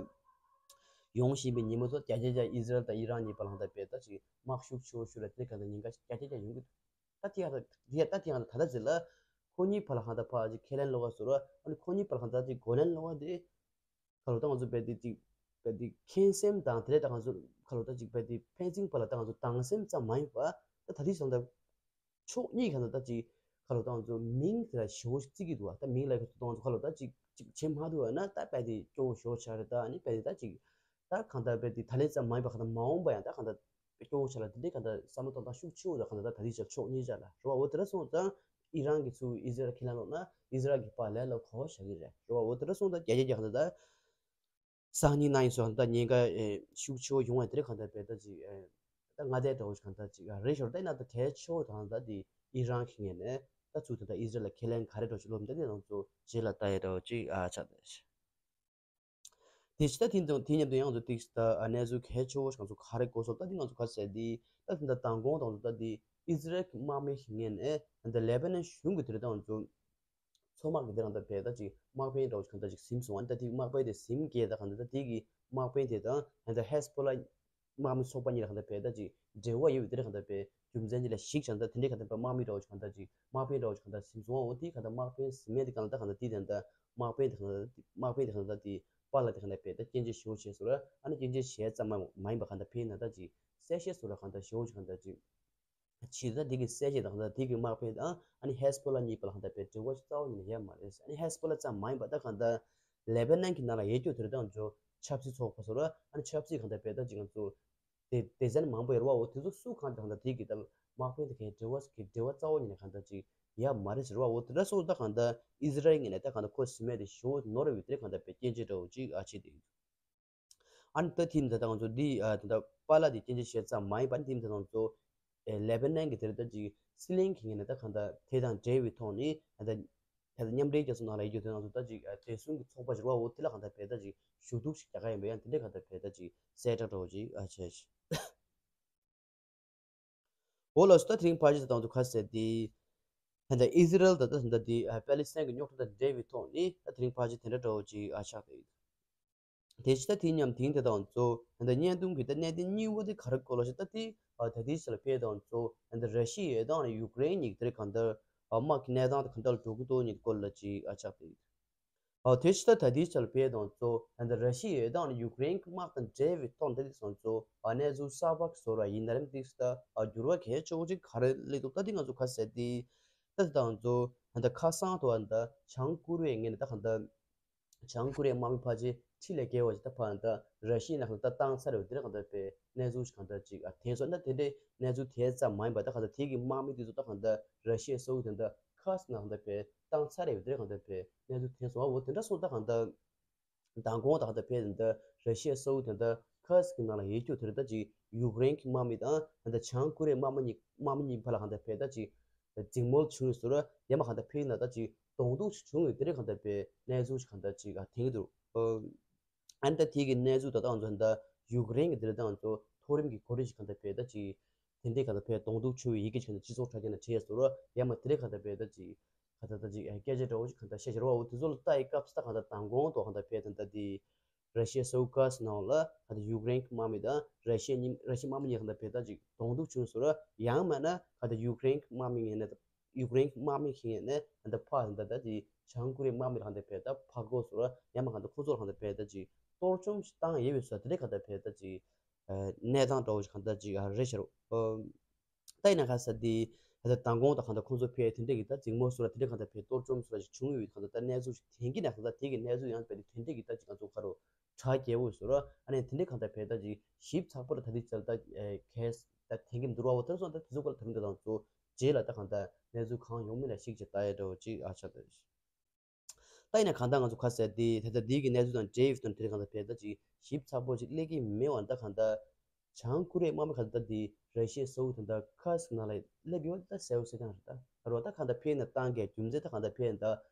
ཡོང་བཞིན་པའི་ཉིན་མོ་ཚོ་བརྒྱ་ཆ་བརྒྱ་ཨི་ཟི་རལ་དང་ཨི་རན་གཉིས་བར་ལ་གང་ལྟར་བས་ད་ཅིག་དམག་ཤུགས་ཆེ་བོ་ཤུགས་ལ་དེ་གང་ལྟར་ཉེན་ཁ་བརྒྱ་ཆ་བརྒྱ་ཡོང་གི་འདུག་ད་དེ་ཡང་ད་དེ་ཡང་ད་དེ་ཡང་ད་ད་ལྟ་ཟེར་ལ་ཁོ་གཉིས་བར་ལ་གང་ལྟར་ཕར་ཅིག་ཁས་ལེན་ཀློག་ག་ཟེར་བ་ཨ་ནི་ཁོ་གཉིས་བར་ལ་གང་ལྟར་ཅིག་གོ་ལེན་ཀློག་ག་དེ། ཁ་ལོ་ད་ང་ཚོ་བས་དེ་ཅིག་བས་དེ་ཁེངས་སེམས་དང་དེ་ལས་ད་ང་ཚོ་ཁ་ལོ་ད་ཅིག་བས་དེ་ཕན་ཚུན་བར་ལ་ད་ང་ཚོ་སྡང་སེམས་ཙམ་མ་ཡིན་པ་ད་ད་དེ་སོང་ད་ཕྱོགས་གཉིས་གང་ལྟར་ད་ཅིག་ཁ་ལོ་ད་ང་ཚོ་མིང་དེ་ལ་ཞེ་པོ་ཞིག་བརྩི་གི་འདུག་བ། ད་མིང་ལ་ཁ་ལོ་ད་ང་ཚོ་ཁ་ལོ་ད་ཅིག་ཅིག་བྱེད་མ་ཐུབ་པ་ན་ད་བས་དེ་སྐྱོ་བོ་ཞེ་པོ་ཆགས་རེད། ད་ཨ་ནི་བས་དེ་ད་ཅིག་ད་གང་ལྟར་བས་དེ་ད་ལན་ཙམ་མ་ཡིན་པ་གང་ལྟར་མ་འོངས་པ་ཡང་ད་གང་ལྟར་སྐྱོ་བོ་ཆགས་ལ་དེ་འདྲའི་གང་ལྟར་བསམ་བློ་གཏོང་སྟངས་ཤུགས་ཆེ་བོ་ད་གང་ལྟར་ད་དེ་ཆ་ཕྱོགས་གཉིས་ཆ་ལ་རེད་བ། འོ་དེ་འདྲ་སོང་ཙང་ཨི་རན་གྱིས་ཚུར་ཨི་ཟི་རལ་ཁས་ལེན་ཀློག་ན་ཨི་ཟི་རལ་གྱི་ཕར་ལན་ལ་གོ་བ་བཞག་གི་རེད། རེད་བ། འོ་དེ་འདྲ་སོང་ཙང་རྒྱ་རྒྱ་རྒྱ་གང་ལྟར་ད། སང་ཉིན་གནངས་ཉིན་སོགས་ད་ཉེན་ཁ་ཨེ་ཤུགས་ཆེ་བོ་ཡོང་བ་དེ་རིང་གང་ལྟར་བས་ད་ཅིག་ཨེ་ད་མངའ་སྡེ་འདྲ་བོ་ཞིག་གང་ལྟར་ཅིག་ཨ་རེད་ཤོར་ད་ཡིན་ན་ད་གལ་ཆེ་བོ་དང་ད་དེ་ཨི་རན་གྱི་ངོས་ནས་ད་ཚུར་ད་ལྟ་ཨི་ཟི་རལ་ལ་ཁས་ལེན་ག་རེ་འདྲ་བོ་ཞིག་སློབ་ད་དེ་རང་ཚོ་རྗེས་ལ་ལྟ་ཡ་འདྲ་བོ་ཅིག་ཨ་ཆགས་ད་ཤག་དེ་ཕྱི་ད་དེ་དང་དེ་མཉམ་དུ་ཡང་ང་ཚོ་ཏིག་ད་ཨ་གནས་ཚུལ་གལ་ཆེ་བོ་ཞིག་ང་ཚོ་ག་རེ་གོ་སོང་ད་དེ་ང་ཚོ་ག་རེ་ཟེར་དེ་ད་དེ་ད་མདང་དགོང་དང་ད་དེ་ཨི་ཟི་རལ་གྱི་དམག་མི་ཞིག་ངོས་ནས་ད་ལེ་བྷ་ནན་གཞུང་གི་དེ་རིང་ད་ང་ཚོ། མཚོ་དམག་གི་དེ་རང་ད་བས་ད་ཅིག་དམག་དཔོན་འདྲ་བོ་ཞིག་གང་ལྟར་ཅིག་ཟིན་སོང་བ་ནི་ད་དེ་དམག་དཔོན་དེ་ཟིན་སྐད་ད་གང་ལྟར་ད་དེ་གི་དམག་དཔོན་དེ་དང་ད་ཧེ་སི་བྷོ་ལ་དམག་མི་ཚོགས་པ་གཉིས་ལ་གང་ལྟར་བས་ད་ཅིག་འབྲེལ་བ་ཡོད་པའི་དེ་རིང་གང་ལྟར་བས་རྒྱུ་མཚན་ཅིག་ལ་གཞིགས་ཀྱང་ད་དེ་འདྲའི་གང་ལྟར་བས་དམག་མི་འདྲ་བོ་ཞིག་གང་ལྟར་ཅིག་དམག་དཔོན་འདྲ་བོ་ཞིག་གང་ལྟར་ཟིན་སོང་བ། འོ་དེ་གང་ལྟར་དམག་དཔོན་ཟིན་མེད་དེ་གང་ལྟར་གང་ལྟར་དེ་དང་ད་དམག་དཔོན་དེ་གང་ལྟར་དམག་དཔོན་དེ་གང་ལྟར་དེ་ པཱ་ལགས་དེ་གང་ལྟར་བས་ད་སྐྱོན་བརྗོད་ཞེ་པོ་བྱས་སོང་ར། ཨ་ནི་སྐྱོན་བརྗོད་བྱས་ཙམ་མ་མ་ཡིན་པ་གང་ལྟར་བས་ན་ད་ཅིག་གསལ་བཤད་སོང་ར་གང་ལྟར་ཞེ་པོ་ཅིག་གང་ལྟར་ཅིག་བྱས་ད་དེ་གི་གསལ་བཤད་དང་གང་ལྟར་དེ་གི་དམག་དཔོན་དང་ཨ་ནི་ཧེ་སི་བྷོ་ལ་གཉིས་བར་ལ་གང་ལྟར་བས་འབྲེལ་བ་ཅིག་རྩ་བ་ཉིད་ནས་ཡོད་མ་རེད། ཨ་ནི་ཧེ་སི་བྷོ་ལ་ཙམ་མ་ཡིན་པ་ད་གང་ལྟར་ལེ་བྷ་ནན་གྱི་ནང་ལ་ཡོད་རྒྱུ་དེ་རེད། ད་ང་ཚོ་ཆབ་སྲིད་ཚོགས་པ་སོང་ར། ཨ་ནི་ཆབ་སྲིད་གང་ལྟར་བས་ད་ཅིག་ང་ཚོ་སྡེ་སྡེ་ཚན་མང་པོ་ཡོད་རེད་བ། འོ་དེ་ཚོ་སུ་གང་དང་གང་དེ་གི་ད་དམག་དཔོན་དེ་གའི་འབྲེལ་བ་གི་འབྲེལ་བ་རྩ་བ་ཉིད་ནས་གང་ལྟར་ཅིག་ཡོད་མ་རེད་ཟེར་བ། འོ་དེ་འདྲ་སོང་ད་གང་ལྟར་ཨི་ཟི་རལ་ངོས་ནས་ད་གང་ལྟར་ཁོ་སི་མེད་དེ་ཞུ་ནོར་བའི་དེ་གང་ལྟར་བས་སྐྱོན་བརྗོད་འདྲ་བོ་ཅིག་ཨ་བྱས་ཏེ། ཨ་ནི་ད་ཐིམ་ད་ད་ང་ཚོ་འདི་ཨ་ད་ད་པཱ་ལགས་དེ་སྐྱོན་བརྗོད་བྱས་ཙམ་མ་ཡིན་པ་ནི་ཐིམ་ད་ང་ཚོ་ཨེ་ལེ་བྷ་ནན་གི་དེ་རེད། ད་ཅིག་སྲིད་བློན་གྱི་ངོས་ནས་ད་གང་ལྟར་དེ་དང་འབྲེལ་བའི་ཐོག་ནས་ད་ད་ད་མཉམ་འབྲེལ་རྒྱལ་ཚོགས་ནང་ལ་ཡོད་རྒྱུ་དེ་ང་ཚོ་ད་ཅིག་ཨ་བདེ་སྲུང་གི་ཚོགས་པ་ཟེར་བ་འོ་དེ་ལ་གང་ལྟར་བས་ད་ཅིག་ཞུ་གཏུག་ཞིག་རྒྱག་ག་ཡིན་པ་ཡང་དེ་འདྲའི་གང་ལྟར་བས་ད་ཅིག་གསལ་བསྒྲགས་འདྲ་བོ་ཅིག་ཨ་བྱས། འོ་ལགས་སོ། ད་དེ་རིང་ཕལ་ཆེར་ད་དང་དུ་ཁ་གསལ་ཏེ། ད་ལྟ་ཨི་ཟི་རལ་དང་ད་ད་ལྟ་དེ་ཨ་པེ་ལི་སི་ཐན་གྱི་རྙོག་དྲ་དང་འབྲེལ་བའི་ཐོག་ནས་ད་དེ་རིང་ཕལ་ཆེར་དེ་འདྲ་འདྲ་བོ་ཅིག་ཨ་ཆགས་ཏེ་ཡོད། དེ་ཕྱི་ད་དེ་མཉམ་དེང་དེ་དང་གཙོ་ད་ལྟ་བརྙན་ཐུང་གི་ད་གནད་དོན་གཉིས་པོ་དེ་ག་རེ་སྐོར་ལ་ཞིག་ད་དེ་ཨ་ད་དེ་ཕྱི་ལ་ཕེབས་དང་གཙོ་ད་ལྟ་ར་ཤི་ཡ་དང་ཡུཀ་རེན་གཉིས་ཀྱི་དེ་རིང་གང་ལྟར་ཨ་དམག་གི་གནས་སྟངས་དེ་ག་འདྲ་ལ་འགྲོ་གི་འདུག་གཉིས་སྐོར་ལ་ཅིག་ཨ་ཆགས་ཏེ་ཡོད། ཨ་དེ་ཕྱི་ད་ད་ལྟའི་ཆར་བལ་དང་གཙོ་ཨ་ནི་ར་ཤི་ཡའི་དང་ཡུཀ་རེན་གྱི་དམག་དང་འབྲེལ་བའི་ཐོག་འདི་སོང་གཙོ་ཨ་གནས་ཚུལ་གསར་པ་བཟོ་ར་ཡིན་ན་རིམ་འདི་སུ་ད་ཨ་འགྱུར་བ་གལ་ཆེ་བོ་ཅིག་ག་རེ་སླེབས་འདུག་ད་འདི་ང་ཚོ་ཁ་གསལ་ཏེ་ད་ད་དང་གཙོ་ཨ་ད་ཁ་སང་དུ་ཨ་ད་བྱང་ཀོ་རི་ཡའི་ངོས་ནས་ད་གང་ད་བྱང་ཀོ་རི་ཡའི་དམག་མི་ཕལ་ཆེར་ཁྲི་ལས་བརྒལ་བ་ཅིག་ད་ཕར་ད་ར་ཤི་ཡའི་ནང་ལ་ད་བཏང་ཚར་རེད། འདི་ར་གང་ད་པའི་གནས་ཚུལ་ཞིག་གང་ད་ཅིག་ཨ་ཐོན་སོང་། ད་དེ་འདྲའི་གནས་ཚུལ་དེ་ཙམ་མ་ཡིན་པ་ད་གང་ད་དེ་གི་དམག་མི་འདི་ཚོ་ད་གང་ད་ར་ཤི་ཡའི་ས་ཁུལ་དེ་ད་ཁ་སང་ནང་ད་པའི་བཏང་ཚར་རེད། དེ་གང་ལྟར་བས་གནས་ཚུལ་ཐོན་སོང་བ། འོ་དེ་འདྲ་སོང་ད་གང་ལྟར་མདང་དགོང་ད་གང་ལྟར་བས་འདི་ར་ཤི་ཡའི་ས་ཁུལ་དེ་འདི་ཁ་སི་གི་ནང་ལ་ཡོད་རྒྱུ་དེ་རེད། ད་ཅིག་ཡུཀ་རེན་གྱི་དམག་མི་དང་ད་བྱང་ཀོ་རི་ཡའི་དམག་མི་གཉིས་དམག་མི་གཉིས་བར་ལ་གང་ལྟར་བས་ད་ཅིག་འཛིང་མོལ་བྱུང་ཡོད་ཟེར་ར། ཡང་མ་གང་ལྟར་བས་ན་ད་ཅིག་གདོང་ཐུག་ཅིག་བྱུང་ཡོད། དེ་རེད་གང་ལྟར་བས་གནས་ཚུལ་ཞིག་གང་ལྟར་ཅིག་ཨ་ཐོན་གྱི་འདུག་ཨ་ནི་ད་དེ་གི་གནས་ཚུལ་ད་ལྟ་ང་ཚོ་ད་ཡུཀ་རེན་གྱི་དེ་རེད། ད་ང་ཚོ་མཐོ་རིམ་གྱི་གོ་སྒྲིག་ཅིག་གང་ལྟར་བས་ད་ཅིག་དེ་འདྲའི་གང་ལྟར་བས་གདོང་ཐུག་བྱུང་བའི་ཡི་གེ་ཅིག་གང་ལྟར་སྤྱི་ཚོགས་དྲ་རྒྱ་ནང་བྲིས་ཡོད་ཟེར་ར། ཡང་མ་དེ་རེད་གང་ལྟར་བས་ད་ཅིག་གང་ལྟར་ད་ཅིག་སྐད་ཆ་འདྲ་བོ་ཅིག་གང་ལྟར་བཤད་བཞག་ར་བ། འོ་དེ་ཚོ་ལ་ལྟ་ཡི་སྐབས་སུ་ད་གང་ལྟར་མདང་དགོང་དུ་གང་ལྟར་བས་ད་ད་དེ་ར་ཤི་ཡའི་ས་ཁུལ་ཁ་སི་ནང་ལ་གང་ལྟར་ཡུཀ་རེན་གྱི་དམག་མི་དང་ར་ཤི་ཡའི་གཉིས་ར་ཤི་ཡའི་དམག་མི་གཉིས་གང་ལྟར་བས་ད་ཅིག་གདོང་ཐུག་བྱུང་ཟེར་ར། ཡང་མིན་ན་གང་ལྟར་ཡུཀ་རེན་གྱི་དམག་མི་ངོས་ནས་ཡུཀ་རེན་གྱི་དམག་མི་ཞིག་ནས་ད་ལྟ་ཕར་ད་ལྟ་དེ་བྱང་ཀོ་རི་ཡའི་དམག་མི་ལ་གང་ལྟར་བས་ད་ཕར་རྒོལ་ཟེར་ར། ཡང་མ་གང་ལྟར་ཁོ་ཚོ་ལ་གང་ལྟར་བས་ད་ཅིག་གཏོར་བཅོམ་ཞིག་བཏང་ཡོད་པའི་བཟོ་དེ་འདྲའི་གང་ལྟར་བས་ད་ཅིག་གནས་སྟངས་འདྲ་བོ་ཞིག་གང་ལྟར་ཅིག་རེད་ཤག་རོ། ད་ཡིན་ན་ག་ས་དེ་ད་ལྟ་མདང་དགོང་དང་གང་ལྟར་ཁོ་ཚོ་ཕས་དེ་འདྲའི་གི་ད་འཛིང་མོ་ཟེར་ར་དེ་འདྲའི་གང་ལྟར་ཕས་གཏོར་བཅོམ་ཟེར་ར་ཞིག་བྱུང་ཡོད་པའི་གང་ལྟར་ད་གནས་ཚུལ་ཞིག་ཐོན་གྱི་ན་གང་ལྟར་དེ་གི་གནས་ཚུལ་ཡང་བས་དེ་འདྲའི་གི་ད་ཅིག་ང་ཚོ་ག་རོ། གྲ་རྒྱས་པོ་ཟེར་ར། ཨ་ནི་དེ་འདྲའི་གང་ལྟར་བས་ད་ཅིག་ཞིབ་ཚགས་པོ་ལ་ད་ལྟའི་ཆར་ད་ཨེ་གས་ད་ཐེངས་གི་འདུར་བ་བོ་དེར་སོང་ད་དེ་ཚོ་ཀ་ལ་ད་རུང་དེ་དང་ཚོ་རྗེས་ལ་ད་གང་ལྟར་གནས་ཚུལ་གང་ཡོང་མིན་ལ་ཞིག་ཅིག་ལྟ་ཡ་འདྲ་བོ་ཅིག་ཨ་ཆགས་ད། ད་ཡིན་ན་གང་ལྟར་ང་ཚོ་ཁ་གསལ་དེ་ད་ལྟ་འདི་གི་གནས་ཚུལ་དང་འབྲེལ་ཡོད་དང་དེ་གང་ལྟར་བས་ད་ཅིག་ཞིབ་ཚགས་པོ་ཅིག་སླེབས་ཀྱི་མེད་པ་ད་གང་ལྟར་བྱང་ཀོ་རི་ཡའི་དམག་མི་གང་ལྟར་དེ་ར་ཤི་ཡའི་ས་ཁུལ་དེ་འདྲ་ཁ་སི་ནང་ལ་སླེབས་ཡོད་ད་གསལ་པོ་གསལ་རྐྱང་རེད། ད་རོ་ད་གང་ལྟར་ཕེབས་ནས་བཏང་གི་རྒྱུ་མཚན་ད་གང་ལྟར་ཕེབས་ནས་ད་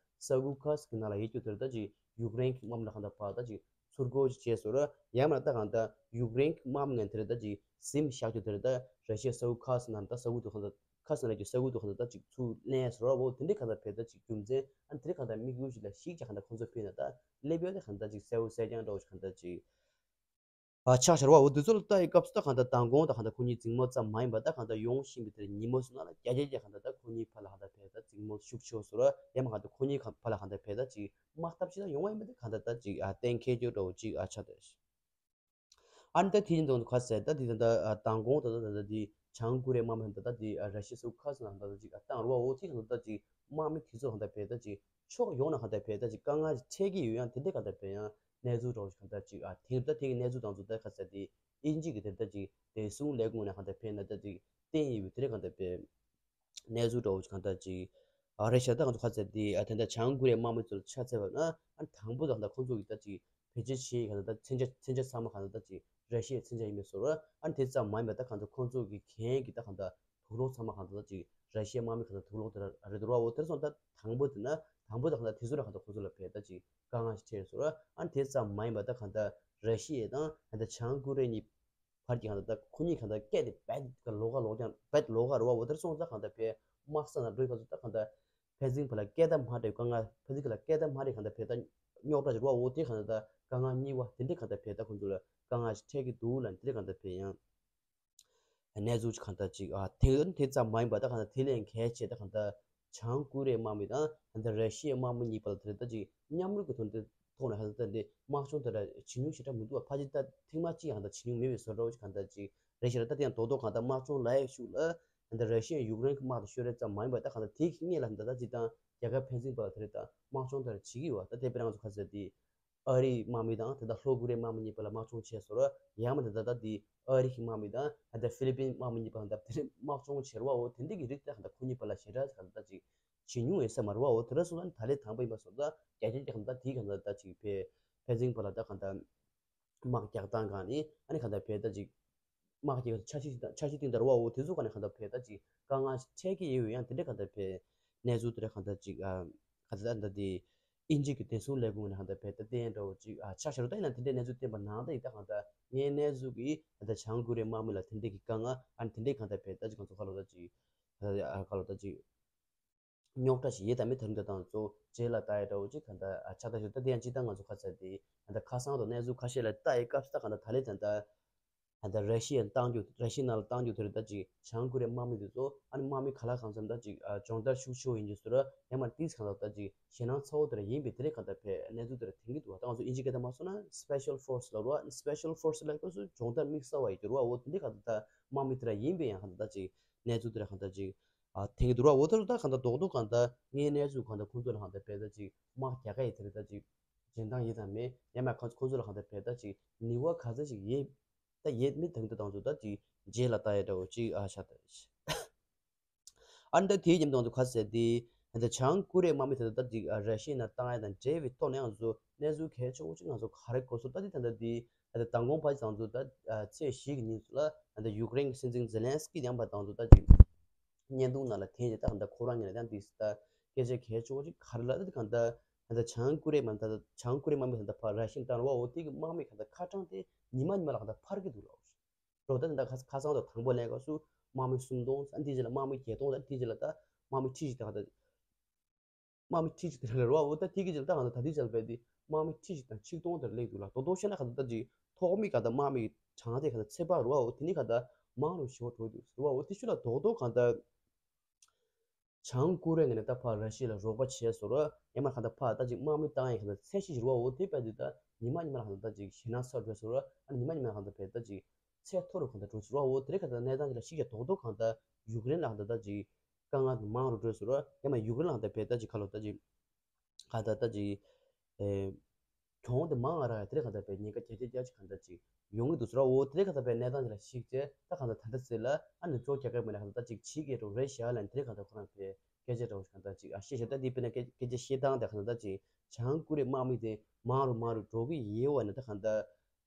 ས་ཁུལ་ཁ་སི་གི་ནང་ལ་ཡོད་རྒྱུ་དེ་རེད། ད་ཅིག་ཡུཀ་རེན་གྱི་དམག་མི་ལ་གང་ལྟར་ཕར་ད་ཅིག་ཚུར་རྒོལ་ཅིག་བྱས་སོང་ར། ཡང་མིན་ན་ད་གང་ལྟར་ཡུཀ་རེན་གྱི་དམག་མི་ངན་དེ་རེད་ད་ཅིག་ཟིན་བཞག་རྒྱུ་དེ་རེད། ད་ར་ཤི་ཡའི་ས་ཁུལ་ཁ་སི་ནང་ད་ས་ཁུལ་དུ་གང་ལྟར་ཁ་སི་ནང་ལ་རྒྱུ་ས་ཁུལ་དུ་གང་ལྟར་ད་ཅིག་ཚུར་ལེན་སོང་ར། འོ་དེ་འདྲའི་གང་ལྟར་ཕེབས་ད་ཅིག་རྒྱུ་མཚན་ཨ་ནི་དེ་རིང་གང་ལྟར་དམིགས་ཡུལ་ཞིག་ལ་ཞིག་ཅིག་གང་ལྟར་ཁོང་ཚོ་ཕེབས་ན་ད་སླེབས་ཡོད་ད་གང་ལྟར་ཅིག་གསལ་པོ་གསལ་རྐྱང་འདྲ་བོ་ཞིག་གང་ལྟར་ཅིག་ཨ་ཆགས་ཤར་བ། འོ་འདི་ཚོ་ལ་ལྟ་ཡི་སྐབས་སུ་ད་གང་ལྟར་མདང་དགོང་ད་གང་ལྟར་ཁོ་གཉིས་འཛིང་མོ་ཙམ་མ་ཡིན་པ་ད་གང་ལྟར་ཡོང་བཞིན་པའི་དེར་ཉིན་མོ་སུ་ན་ལ་རྒྱ་རྒྱ་རྒྱ་གང་ལྟར་ད་ཁོ་གཉིས་ཕར་ལ་གང་ལྟར་ཕེབས་ད་འཛིང་མོ་ཤུགས་ཆེ་བོ་སོང་ར། ཡང་མིན་གང་ལྟར་ཁོ་གཉིས་ཕར་ལ་གང་ལྟར་ཕེབས་ད་ཅིག་དམག་འཐབ་ཅིག་ད་ཡོང་བ་ཡིན་པ་དེ་གང་ལྟར་ད་ཅིག་ཨ་གཏན་འཁེལ་རྒྱུ་འདྲ་བོ་ཅིག་ཨ་ཆགས་ད། ཨ་ནི་ད་དེ་ཡིན་དང་དུ་ཁ་གསལ་ད་དེ་ད་ད་མདང་དགོང་ད་ད་ད་དེ་བྱང་ཀོ་རི་ཡའི་དམག་མི་ད་ད་དེ་ར་ཤི་ཡའི་ས་ཁུལ་ཁ་སང་ད་ད་ཅིག་བཏང་རུ་བ། འོ་དེ་གང་ལྟར་ད་ཅིག་དམག་མི་དེ་ཚོ་གང་ལྟར་ཕེབས་ད་ཅིག་ཕྱོགས་ཡོངས་ནས་གང་ལྟར་ཕེབས་ད་ཅིག་དཀའ་ངལ་ཅིག་འཕྲད་ཀྱི་ཡོད། ཡང་དེ་འདྲའི་གང་ལྟར་ཕེབས་ཡང་གནས་ཚུལ་འདྲ་བོ་ཞིག་གང་ལྟར་ཅིག་ཨ་ཐེངས་ད་དེ་གི་གནས་ཚུལ་དང་དུ་ད་ཁ་གསལ་དེ་ཨིན་ཇི་གི་དེ་ད་ཅིག་བདེ་སྲུང་ལས་ཁུངས་ནས་གང་ལྟར་ཕེབས་ན་ད་ཅིག་བསྟན་ཡོད་པའི་དེ་འདྲའི་གང་ལྟར་ཕེབས། གནས་ཚུལ་འདྲ་བོ་ཅིག་གང་ལྟར་ཅིག་ཨ་རེད་ཤག་ད་ང་ཚོ་ཁ་གསལ་དེ་ཨ་དེ་འདྲ་བྱང་ཀོ་རི་ཡའི་དམག་མི་ཚོ་ལ་ཆ་མཚོན་པ་ན་ཨ་དང་པོ་ད་གང་ལྟར་ཁོང་ཚོ་གི་ད་ཅིག་བེད་སྤྱོད་བྱེད་ཡས་གང་ལྟར་ད་མཚོན་ཆ་མཚོན་ཆ་ཚང་མ་གང་ལྟར་ད་ཅིག་ར་ཤི་ཡའི་མཚོན་ཆ་ཡིན་པའི་བཟོ་འདྲ། ཨ་ནི་དེ་ཙམ་མ་ཡིན་པ་ད་གང་ལྟར་ཁོང་ཚོ་གི་གྱོན་གྱི་ད་གང་ལྟར་དུག་སློག་ཚང་མ་གང་ལྟར་ད་ཅིག་ར་ཤི་ཡའི་དམག་མི་གང་ལྟར་དུག་སློག་དེ་ར་རེད་འདུག་ར། འོ་དེར་སོང་ད་དང་པོ་དེ་ན་དང་པོ་ད་གང་ལྟར་དེ་ཚོ་ར་གང་ལྟར་ཁོང་ཚོ་ལ་བས་ད་ཅིག་དཀའ་ངལ་ཞིག་འཕྲད་སོང་ར། ཨ་ནི་དེ་ཙམ་མ་ཡིན་པ་ད་གང་ལྟར་ར་ཤི་ཡ་དང་གང་ལྟར་བྱང་ཀོ་རི་ཡ་གཉིས་བར་གྱི་གང་ལྟར་ད་ཁོ་གཉིས་གང་ལྟར་སྐད་དེ་བེད་ལོགས་ཀ་ལོགས་ཀྱང་བེད་ལོགས་ཀ་རེད་བ། འོ་དེར་སོང་ད་གང་ལྟར་བས་དམག་ས་ན་འགྲོ་ཡི་ག་ཚོད་ད་གང་ལྟར་ཕན་ཚུན་བར་ལ་སྐད་བརྡ་མ་འདྲ་བའི་དཀའ་ངལ། ཕན་ཚུན་བར་ལ་སྐད་བརྡ་མ་འདྲ་གང་ལྟར་བས་ད་རྙོག་དྲ་ཅིག་རེད་བ། འོ་དེ་གང་ལྟར་ད་དཀའ་ངལ་གཉིས་པ་དེ་འདྲས་གང་ལྟར་བས་ད་ཁོང་ཚོ་ལ་དཀའ་ངལ་ཞིག་འཕྲད་ཀྱི་འདུག་ལབ་ནས་དེ་འདྲས་གང་ལྟར་བས་ཡང་གནས་ཚུལ་ཅིག་གང་ལྟར་ཅིག་ཨ་དེ་དེ་ཙམ་མ་ཡིན་པ་ད་གང་ལྟར་དེ་ལས་གལ་ཆེ་ད་གང་ལྟར་བྱང་ཀོ་རི་ཡའི་དམག་མི་དང་གང་ལྟར་ར་ཤི་ཡའི་དམག་མི་གཉིས་བར་ལ་དེ་ལྟར་ཅིག་མཉམ་རུབ་ཀྱི་དོན་དེ་ ཐོག་ནས་ཧ་ད་འདི་དམག་སྦྱོང་དེ་འདྲ་བྱེད་མྱོང་ཞེ་དྲག་མི་འདུག་བ། ཕལ་ཆེར་ད་ཐེངས་མ་གཅིག་ཡང་ད་བྱེད་མྱོང་མེད་པའི་བཟོ་འདྲ་བོ་ཞིག་གང་ལྟར་ཅིག་རེད་ཤག་ར། ད་དེ་ཡང་རྡོག་རྡོག་གང་ལྟར་དམག་སྦྱོང་ལབ་ཡག་ཤུགས་ལ་ད་ར་ཤི་ཡ་ཡུཀ་རེན་གྱི་དམག་དང་ཤོར་རེ་ཙམ་མ་ཡིན་པ། ད་གང་ལྟར་དེའི་སྔོན་ལ་ད་ད་ཅིག་དང་རྒྱལ་ཁབ་ཕན་ཚུན་བར་དེ་རེད། ད་དམག་སྦྱོང་དེ་འདྲ་བྱེད་ཀྱི་ཡོད་བ། ད་དེ་དཔེར་ན་ང་ཚོ་ག་ཚོད་དེ་ཨ་རིའི་དམག་མི་དང་དེ་ད་ལྷོ་ཀོ་རི་ཡའི་དམག་མི་གཉིས་བར་ལ་དམག་སྦྱོང་བྱས་སོང་ར། ཡང་མ་དེ་ད་ད་དེ་ཨ་རི་གི་དམག་མི་དང་ད་ད་ཧྥི་ལི་པིན་དམག་མི་གཉིས་བར་ད་དེ་འདྲ་དམག་སྦྱོང་བྱེད་ར་བ། འོ་དེ་འདྲ་གི་རིགས་དེ་གང་ལྟར་ཁོ་གཉིས་བར་ལ་ཞེ་དྲག་གང་ལྟར་ཅིག་བྱེད་མྱོང་ཡོད་ས་མ་རེད་བ། འོ་དེ་འདྲ་སོང་ཙང་ད་ལན་དང་པོ་ཡིན་པ་སོང་ཙང་རྒྱ་ཆེན་དེ་གང་ལྟར་དེའི་གང་ལྟར་ད་ཅིག་ཕན་ཕན་ཚུན་བར་ལ་ད་གང་ལྟར་དམག་རྒྱག་སྟངས་སྒང་ནས་ཨ་ནི་གང་ལྟར་ཕར་ད་ཅིག་དམག་རྒྱག་འཆར་གཞི་དང་འཆར་གཞི་བཏིང་བསྡད་ར་བ། འོ་དེ་ཚོ་སྒང་ནས་གང་ལྟར་ཕར་ད་ཅིག་དཀའ་ངལ་འཕྲད་ཀྱི་ཡོད། ཡང་དེ་འདྲ་གང་ལྟར་ཕར་གནས་ཚུལ་དེ་འདྲ་གང་ལྟར་ཅིག་ཨ་གང་ལྟར་ད་དེ་དབྱིན་ཇི་གི་བདེ་སྲུང་ལས་ཁུངས་ནས་གང་ལྟར་ཕར་ད་བསྟན་འདྲ་བོ་ཅིག་ཨ་ཆ་བཞག་རུང་། ད་ཡིན་ན་དེ་འདྲའི་གནས་ཚུལ་བསྟན་པ་ནང་ད་ཡིན། ད་གང་ལྟར་ངའི་གནས་ཚུལ་གྱིས་ད་ལྟ་བྱང་ཀོ་རི་ཡའི་དམག་མི་ལ་དེ་འདྲའི་གི་དཀའ་ངལ་ཨ་ནི་དེ་འདྲའི་གང་ལྟར་ཕར་ད་ཅིག་ང་ཚོ་ག་ལོ་ད་ཅིག་ཨ་ག་ལོ་ད་ཅིག་རྙོག་དྲ་ཞིག་ཡོད་དམ་མེད་དེ་རིང་དེ་དང་གཙོ་བོ་རྗེས་ལ་ལྟ་ཡ་འདྲ་བོ་ཅིག་གང་ལྟར་ཨ་ཆགས་བསྡད་ཤག་ད་དེ་ཡང་སྤྱིར་བཏང་ང་ཚོ་ག་ཚོད་དེ་ད་ལྟ་ཁ་སང་དང་གནས་ཚུལ་ཁ་ཤས་ལ་ལྟ་ཡི་སྐབས་སུ་ད་གང་ལྟར་ད་ལན་ད་ལྟ་ད་ལྟ་ར་ཤི་ཡ་གཏང་རྒྱུ། ར་ཤི་ཡའི་ནང་ལ་གཏང་རྒྱུ་དེ་རེད། ད་ཅིག་བྱང་ཀོ་རི་ཡའི་དམག་མི་དེ་ཚོ་ཨ་ནི་དམག་མི་ག་ལ་གང་འཚམ་ད་ཅིག་ཨ་སྦྱོང་བརྡར་ཤུགས་ཆེ་བོ་ཡིན་རྒྱུ་ཟེར་ར། ཡང་མ་ཏིས་གང་ལྟར་ད་ཅིག་ཞེད་སྣང་ཚ་བོ་དེ་འདྲ་ཡིན་པའི་དེ་རེད། གང་ལྟར་ཕར་གནས་ཚུལ་དེ་འདྲ་ཐོན་གྱི་འདུག་བ། ད་ང་ཚོ་དབྱིན་ཇི་སྐད་ཐོག་མ་སོང་ན་སི་པེ་ཤལ་ཕོར་སི་ལབ་ར། སི་པེ་ཤལ་ཕོར་སི་ལབ་སྐབས་སུ་སྦྱོང་བརྡར་དམིགས་བསལ་བ་ཡོད་རྒྱུ་ར་བ། འོ་དེ་འདྲ་གང་ལྟར་ད་དམག་མི་དེ་འདྲ་ཡིན་པའི་ཡང་གང་ལྟར་ད་ཅིག་གནས་ཚུལ་དེ་འདྲ་གང་ལྟར་ཅིག་ཨ་ཐོན་གྱི་འདུག་ར། འོ་ད་ད་གང་ལྟར་རྡོག་རྡོག་གང་ལྟར་ངའི་གནས་ཚུལ་གང་ལྟར་ཁོང་ཚོ་ལ་གང་ལྟར་ཕར་ད་ཅིག་དམག་རྒྱག་ག་ཡི་དེ་རེད། ད་ཅིག་འཇོན་ཐང་ཡོད་དམ་མེད། ཡང་མ་ཁོང་ཁོང་ཚོ་ལ་གང་ལྟར་ཕར་ད་ཅིག་ནུས་པ་ག་ཚོད་ཅིག་ཡོད་ད་ཡོད་མེད་དེ་རིང་དེ་དང་ཚོ་ད་ཅིག་རྗེས་ལ་ལྟ་ཡ་འདྲ་བོ་ཅིག་ཨ་ཆགས་ད། ཨ་ནི་ད་དེའི་ཉིན་དང་ཚོ་ག་ཚོད་དེ་ད་ལྟ་བྱང་ཀོ་རི་ཡའི་དམག་མི་དེ་ད་ད་ཅིག་ཨ་ར་ཤི་ཡའི་ནང་བཏང་ཡ་དང་འབྲེལ་བའི་ཐོག་ནས་ང་ཚོ་གནས་ཚུལ་གལ་ཆེ་བོ་ཅིག་ང་ཚོ་ག་རེ་གོ་སོང་། ད་དེ་ད་ལྟ་དེ་ཨ་ད་མདང་དགོང་ཕར་ཅིག་དང་ཚོ་ད་ཨ་ཚེས་བཞི་གི་ཉིན་ཚོ་ལ་ད་ལྟ་ཡུཀ་རེན་གྱི་སྲིད་འཛིན་ཛེ་ལན་སི་ཀི་ཡང་བ་དང་ཚོ་ད་ཅིག་བརྙན་ཐུང་ནང་ལ་ཐོན་རྗེས་ད་གང་ལྟར་ཁོ་རང་ཉིད་ལ་ཡང་དེ་ད་སྐད་ཆ་གལ་ཆེ་བོ་ཅིག་ག་རེ་ལབ། ད་དེ་གང་ལྟར་ད་ལྟ་བྱང་ཀོ་རི་ཡའི་དམག་མི་ད་ལྟ་བྱང་ཀོ་རི་ཡའི་དམག་མི་ད་ལྟ་ཕར་ར་ཤི་ཡ་བཏང་ར་བ། འོ་དེ་གི་དམག་མི་གང་ལྟར་ཁ་གྲངས་དེ་ཉི་མ་ཉི་མ་ལ་གང་ལྟར་འཕར་གྱི་འདུག་ལབ། འགྲོ་ད་ད་ཁ་ཁ་སང་དང་དང་པོ་ལེན་སྐབས་སུ་དམག་མི་སུམ་སྟོང་ཙམ། དེའི་རྗེས་ལ་དམག་མི་བརྒྱད་སྟོང་ཙམ། དེའི་རྗེས་ལ་ད་དམག་མི་ཁྲི་གཅིག་དང་ད་དམག་མི་ཁྲི་གཅིག་དེ་རེད་བ། འོ་ད་དེ་གི་རྗེས་ལ་ད་གང་ལྟར་ད་ལྟའི་ཆར་བས་དེ་དམག་མི་ཁྲི་གཅིག་དང་ཆིག་སྟོང་དེར་སླེབས་འདུག་ལ། དོ་དོ་བཤད་ན་གང་ལྟར་ད་ཅིག་ཐོག་མའི་གང་ལྟར་དམག་མི་གྲངས་དེ་གང་ལྟར་ཚོད་དཔག་རེད་བ། འོ་དེ་ནི་གང་ལྟར་མང་རུ་ཞེ་པོ་འགྲོ་འདུག་ཟེར་བ། འོ་དེ་ཤུལ་ལ་རྡོག་རྡོག་གང་ལྟར་བྱང་ཀོ་རི་ཡ་ངོས་ནས་ད་ཕར་ར་ཤི་ཡ་ལ་རོགས་པ་བྱས་སོང་ར། ཡང་མ་གང་ལྟར་ཕར་ད་ཅིག་དམག་མི་བཏང་ཡ་གང་ལྟར་ཚད་གཞི་ཞིག་རེད་བ། འོ་དེ་བས་དེ་ད་ཉི་མ་ཉི་མ་ལ་གང་ལྟར་ད་ཅིག་ཞེད་སྣང་ཚ་རུ་འགྲོ་སོང་ར། ཨ་ནི་ཉི་མ་ཉི་མ་ལ་གང་ལྟར་བས་ད་ཅིག་ཚད་མཐོ་རུ་གང་ལྟར་འགྲོ་སོང་ར། འོ་དེ་རིང་གང་ལྟར་གནས་སྟངས་དེ་ལ་གཞིགས་ཀྱི་རྡོག་རྡོག་གང་ལྟར་ཡུཀ་རེན་ལ་གང་ལྟར་ད་ཅིག་དཀའ་ངལ་དེ་མང་རུ་འགྲོ་སོང་ར། ཡང་མ་ཡུཀ་རེན་ལ་གང་ལྟར་བས་ད་ཅིག་ག་ལོ་ད་ཅིག་ག་ད་ད་ཅིག་ཨེ། གྱོང་དེ་མང་ང་རག་ཡ་དེ་རེད། གང་ལྟར་བས་ཉེན་ཁ་བརྒྱ་ཆ་བརྒྱ་ཅིག་གང་ལྟར་ཅིག་ཡོང་གི་འདུག་ཟེར་བ། འོ་དེ་རེད། གང་ལྟར་བས་གནས་སྟངས་དེ་ལ་གཞིགས་བྱས་ད་གང་ལྟར་ད་ལྟ་ཚེ་ལ་ཨ་ནི་ནུབ་ཕྱོགས་རྒྱལ་ཁབ་མི་ལ་གང་ལྟར་ད་ཅིག་བྱེད་ཀྱི་རོགས་རེད་བཞག་ལ་ནི་དེ་རེད། གང་ལྟར་ཁོ་རང་བས་སྐད་ཆ་འདྲ་བོ་ཞིག་གང་ལྟར་ཅིག་ཨ་བཤད་བཞག་ད་འདི་དཔེར་ན་སྐད་སྐད་ཆ་བཤད་སྟངས་དེ་གང་ལྟར་ད་ཅིག་བྱང་ཀོ་རི་ཡའི་དམག་མི་དེ་མང་རུ་མང་རུ་འགྲོ་གི་ཡོད་བ་ནི་ད་གང་ལྟར་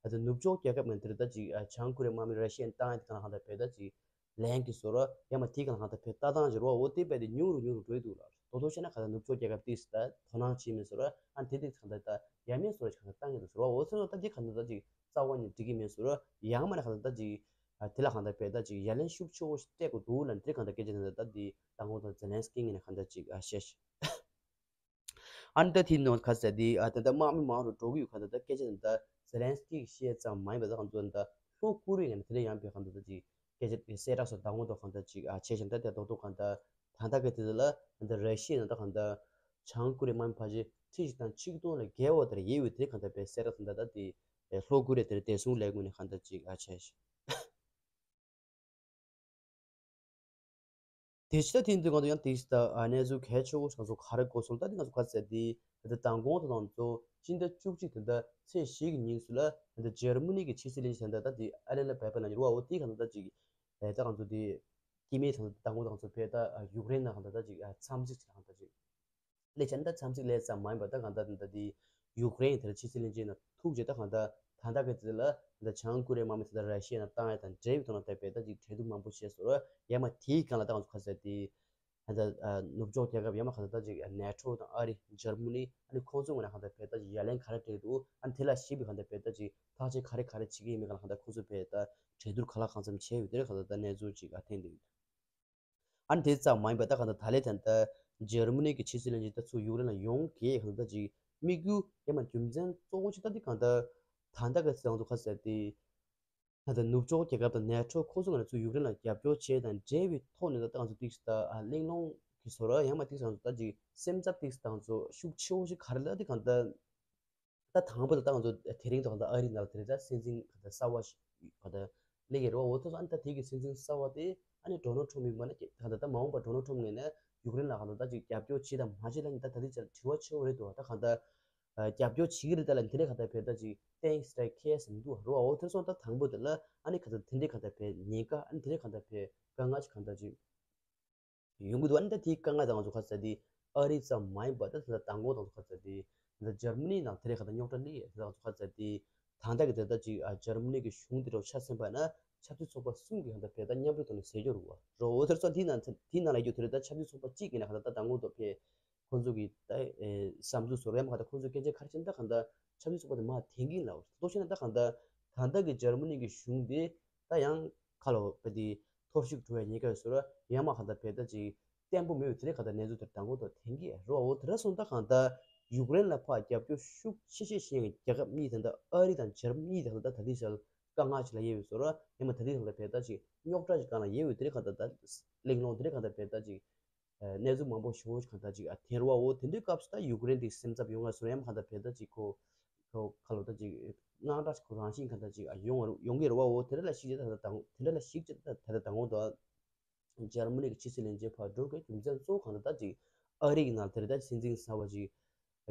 ད་ལྟ་ནུབ་ཕྱོགས་རྒྱལ་ཁབ་མི་དེ་རེད། ད་ཅིག་ཨ་བྱང་ཀོ་རི་ཡའི་དམག་མི་ར་ཤི་ཡ་བཏང་ཡ་དེ་གང་ལ་གང་ལྟར་བས་ད་ཅིག་ལན་གྱི་བཟོ་འདྲ་ཡང་མ་དེའི་སྒང་ལ་གང་ལྟར་བས་ལྟ་སྟངས་ཀྱི་རོ། འོ་དེ་བས་དེ་ཉུང་རུ་ཉུང་རུ་འགྲོ་ཡི་འདུག་ལ། དོ་དོ་བཤད་ན་གང་ལྟར་ནུབ་ཕྱོགས་རྒྱལ་ཁབ་དེས་ད་དོ་སྣང་བྱེད་མི་བཟོ་འདྲ། ཨ་ནི་དེ་དེ་གང་ལྟར་ད་ཡ་མེད་བཟོ་འདྲ་ཞིག་གང་ལྟར་བཏང་གི་འདུག་ཟེར་བ། འོ་ཚོ་ད་དེ་གང་ལྟར་ད་ཅིག་རྩ་བ་ནས་འགྲིག་གི་མེད་བཟོ་འདྲ། ཡང་མ་ན་གང་ལྟར་ད་ཅིག་ཨ་དེ་ལ་གང་ལྟར་བས་ད་ཅིག་ཡ་ལན་ཤུགས་ཆེ་བོ་ཞིག་སྤྲད་དགོས་འདུག་ལ། དེ་གང་ལྟར་སྐད་ཆ་དེ་ད་དེ་མདང་དགོང་དང་ཛེ་ལན་སི་ཀི་ངོས་ནས་གང་ལྟར་ཅིག་ཨ་བཤད་ཤག་ཨ་ནི་ད་དེའི་ནང་ག་ཟེར་དེ་ཨ་ད་ལྟ་དམག་མི་མང་རུ་འགྲོ་གི་ཡོད། གང་ལྟར་ད་སྐད་ཆ་དེ་ད་ཛེ་ལན་སི་ཀི་གིས་བཤད་ཙམ་མ་ཡིན་པ་ད་གང་ཚོ་ད་ལྷོ་ཀོ་རི་ཡ་ནས་དེ་འདྲ་ཡང་བའི་གང་ལྟར་ད་ཅིག་སྐད་ཆ་དེ་གསལ་བསྒྲགས་སོགས་མདང་དགོང་དང་གང་ལྟར་ཅིག་ཨ་བྱས་ཤིང་ད་དེ་རྡོག་རྡོག་གང་ལྟར་ད་ལྟ་གི་དེ་ལ་ད་ལྟ་ར་ཤི་ཡ་ནས་ད་གང་ལྟར་བྱང་ཀོ་རི་ཡའི་དམག་མི་ཕལ་ཆེར་ཁྲི་གཅིག་དང་ཆིག་སྟོང་ལས་བརྒལ་བ་དེ་འདྲ་ཡོད་པའི་དེ་གང་ལྟར་བའི་གསལ་བསྒྲགས་དེ་ད་ལྟ་དེ་ལྷོ་ཀོ་རི་ཡ་དེ་བདེ་སྲུང་ལས་ཁུངས་ནས་གང་ལྟར་ཅིག་ཨ་བྱས་ཤིང་། དེ་ཕྱི་ད་ཐེངས་འདི་ང་ཚོ་ཡང་དེ་ད་ཨ་གནས་ཚུལ་གལ་ཆེ་བོ་ང་ཚོ་ག་རེ་གོ་སོང་ད་དེ་ང་ཚོ་ག་ཟེར་དེ་ད་ལྟ་མདང་དགོང་དང་ང་ཚོ་སྤྱི་ཟླ་བཅུ་གཅིག་དེ་ད་ཚེས་བཞི་གི་ཉིན་སུ་ལ་ད་འཇར་མ་ནི་གི་ཕྱི་སྲིད་བློན་ཆེན་ད་ད་དེ་ཨ་ལེ་ན་བེ་པ་ན་ཡོད་ར་བ། འོ་དེ་གང་ད་ད་ཅིག་ད་ང་ཚོ་དེ་སྐྱེ་དམན་དང་མདང་དགོང་དང་ང་ཚོ་བས་ད་ཡུཀ་རེན་ན་གང་ད་ད་ཅིག་འཚམས་གཟིགས་ཀྱི་གང་ད་ཅིག་ལས་བྱ་ནི་ད་འཚམས་གཟིགས་ལས་ཙམ་མ་ཡིན་པ་ད་གང་ལྟར་ད་འདི་ཡུཀ་རེན་དེར་ཕྱི་སྲིད་བློན་ཆེན་ནང་ཐུག་རྗེས་ད་གང་ལྟར་ད་ལྟ་གི་དེ་ལ་ད་བྱང་ཀོ་རི་ཡའི་དམག་མི་དེ་ད་ར་ཤི་ཡ་ནང་བཏང་ཡ་དང་འབྲེལ་བའི་ཐོག་ནས་ད་བས་ད་ཅིག་གྲོས་བསྡུར་མང་པོ་བྱས་སོང་ར། ཡང་མ་དེའི་སྒང་ལ་ད་ང་ཚོ་ག་ཟེར་དེ་ད་ནུབ་ཕྱོགས་རྒྱལ་ཁབ་ཡང་མ་གང་ལྟར་ད་ཅིག་ནེ་ཊོ་དང་ཨ་རི་འཇར་མ་ནི་ཨ་ནི་ཁོང་ཚོའི་ངོས་ནས་གང་ལྟར་བས་ད་ཅིག་ཡ་ལན་ག་རེ་སྤྲད་འདུག་ཨ་ནི་དེ་ལ་གཞིགས་པའི་གང་ལྟར་བས་ད་ཅིག་ཐག་གཅོད་ག་རེ་ག་རེ་བྱེད་ཀྱི་ཡིན་མིན་གང་ལ་གང་ལྟར་ཁོང་ཚོས་བས་ད་གྲོས་བསྡུར་ག་ལ་གང་འཚམ་བྱས་ཡོད། དེ་རེད། གང་ལྟར་ད་གནས་ཚུལ་ཅིག་ཨ་ཐོན་བསྡད་ཡོད། ཨ་ནི་དེ་ཙམ་མ་ཡིན་པ་ད་གང་ལྟར་ད་ལན་ད་ལྟ་འཇར་མ་ནི་གི་ཕྱི་སྲིད་བློན་ཆེན་ད་ཚུར་ཡུཀ་རེན་ལ་ཡོང་གི་གང་ལྟར་ཅིག་དམིགས་ཡུལ་ཡང་མ་རྒྱུ་མཚན་གཙོ་བོ་ཅིག་ད་འདི་གང་ལྟར་ད་ལྟ་གི་ཚེ་ང་ཚོ་ག་ཟེར་ཏེ་ད་ལྟ་ནུབ་ཕྱོགས་རྒྱལ་ཁབ་དང་ནེ་ཊོ་ཁོ་ཚོ་ང་ཚོ་ཡུཀ་རེན་ལ་རྒྱབ་སྐྱོར་བྱས་དང་འབྲེལ་བའི་ཐོག་ནས་ད་ལྟ་ང་ཚོ་ཏིག་ད་གླེང་སློང་གི་བཟོ་འདྲ་ཡང་མ་ཏིག་ང་ཚོ་ད་ཅིག་སེམས་འཚབ་ཏིག་ད་ང་ཚོ་ཤུགས་ཆེ་བོ་ཞིག་ག་རེ་ལ་འདི་གང་ལྟར། ད་དང་པོ་ད་ལྟ་ང་ཚོ་དེ་རིང་ད་ལྟ་ཨ་རི་ནང་ལ་དེ་རིང་ད་སྲིད་འཛིན་ག་ད་གསར་བ་ཞིག་ག་ད་སླེབས་ཀྱི་རེད་བ། འོ་ཐོག་ཨ་ནི་ད་དེ་གི་སྲིད་འཛིན་གསར་བ་དེ་ཨ་ནི་ཌོ་ནལ་ཊམ་ཡིན་པ་ན་ག་ད་ད་མ་འོངས་པ་ཌོ་ནལ་ཊམ་ངོས་ནས་ཡུཀ་རེན་ལ་ག་ད་ད་ཅིག་རྒྱབ་སྐྱོར་བྱེད་དང་མ་བྱེད་ལ་ནི་ད་ད་དེ་ཅིག་དྲི་བ་ཆེ་བོ་རེད་འདུག་ད་ག་ད་རྒྱབ་སྐྱོར་བྱེད་ཀྱི་རེད་ད་ལ་དེ་འདྲའི་ག་ད་བས་ད་ཅིག་ཏན་སི་ཏྲ་ཁེ་སི་མི་འདུག་རེད་བ། འོ་དེ་སོང་ད་དང་པོ་དེ་ལ་ཨ་ནི་ག་ད་དེ་འདྲའི་ག་ད་བས་ཉེན་ཁ་ཨ་ནི་དེ་འདྲའི་ག་ད་བས་དཀའ་ངལ་ཅིག་ག་ད་ཅིག་ཡོང་གི་འདུག་ཨ་ནི་ད་དེའི་དཀའ་ངལ་དང་ང་ཚོ་ཁ་ཟེར་དེ་ཨ་རི་ཙམ་མ་ཡིན་པ་ད་ད་མདང་དགོང་དང་ཁ་ཟེར་དེ་ད་འཇར་མ་ནི་ནང་དེ་རེད་ཁ་ད་རྙོག་དྲ་སླེབས་ཡས་ད་ང་ཚོ་ཁ་ཟེར་དེ་ད་ལྟ་གི་དེ་ད་ཅིག་ཨ་འཇར་མ་ནི་གི་གཞུང་དེ་འདྲ་ཆ་མཚོན་པ་ན་ཆབ་སྲིད་ཚོགས་པ་གསུམ་གི་ཧ་ད་བས་ད་མཉམ་རུབ་ཐོག་ནས་ཟེར་རྒྱུ་རེད་བ། རོ་འོ་དེར་སོང་དེའི་ནང་དེའི་ནང་ལ་ཡོད་དེ་རེད་ད་ཆབ་སྲིད་ཚོགས་པ་གཅིག་གི་ནང་ད་ད་མདང་དགོང་དང་བས་ཁོང་ཚོ་གི་ད་ཨེ་བསམ་ཚུལ་བཟོ་ར་ཡ་མ་ཁ་ད་ཁོང་ཚོ་སྐད་ཆ་ཁ་ཤས་ད་གང་ད་ཆབ་སྲིད་ཚོགས་པ་དེ་མར་འཐེན་གྱིན་ལ་འོ་ཏོ་ཤེ་ན་ད་གང་ད་ད་ལྟ་གི་འཇར་མ་ནི་གི་གཞུང་དེ་ད་ཡང་ཁ་ལོ་བ་དེ་ཐོར་ཞིག་འགྲོ་བའི་ཉེན་ཁ་ཡོད་ཟེར་ར་ཡ་མ་གང་ད་བས་ད་ཅིག་བརྟན་པོ་མེད་པའི་དེ་རེད་གང་ད་གནས་ཚུལ་དེར་མདང་དགོང་དང་འཐེན་གྱིན་རོ་འོ་དེ་ར་སོང་ད་གང་ད་ཡུཀ་རེན་ལ་ཕར་རྒྱབ་སྐྱོར་ཤུགས་ཆེ་ཤོས་ཤིག་རྒྱལ་ཁབ་གཉིས་ད་ད་ཨ་རི་དང་འཇར་མ་ནི་ད་གང་ད་ད་དེ་ཆ་ལ་དཀའ་ངལ་ཅིག་ལ་ཡོད་ཟེར་ར་ཡ་མ་ད་དེ་གང་ད་བས་ད་ཅིག་རྙོག་དྲ་ཅིག་གང་ལ་ཡོད་དེ་རེད་གང་ད་ད་གླེང་སློང་དེ་རེད་གང་ད་བས་ད་ཅིག་གནས་ཚུལ་མང་པོ་ཞེ་པོ་ཅིག་གང་ལྟར་ཅིག་ཨ་ཐེར་བའོ། དེ་འདྲའི་སྐབས་སུ་ད་ཡུཀ་རེན་དེ་སེམས་འཚབ་ཡོང་ང་ཟེར་ཡང་གང་ལྟར་བས་ད་ཅིག་ཁོ་ཁོ་ཁ་ལོ་ད་ཅིག་དངངས་སྐྲག་ཅིག་ཁོ་རང་བཞིན་གང་ལྟར་ཅིག་ཨ་ཡོང་ཡོང་གི་རེད་བའོ། དེ་འདྲ་ལ་ཞིག་ཅིག་ད་ད་དང་དེ་འདྲ་ལ་ཞིག་ཅིག་ད་ད་ད་དང་འོ་ད་འཇར་མ་ནི་གི་ཕྱི་སྲིད་བློན་ཆེན་ཕར་འགྲོ་གི་རྒྱུ་མཚན་གཙོ་བོ་གང་ལྟར་ད་ཅིག་ཨ་རི་གི་ནང་དེར་ད་སྲིད་འཛིན་གསར་བ་ཅིག་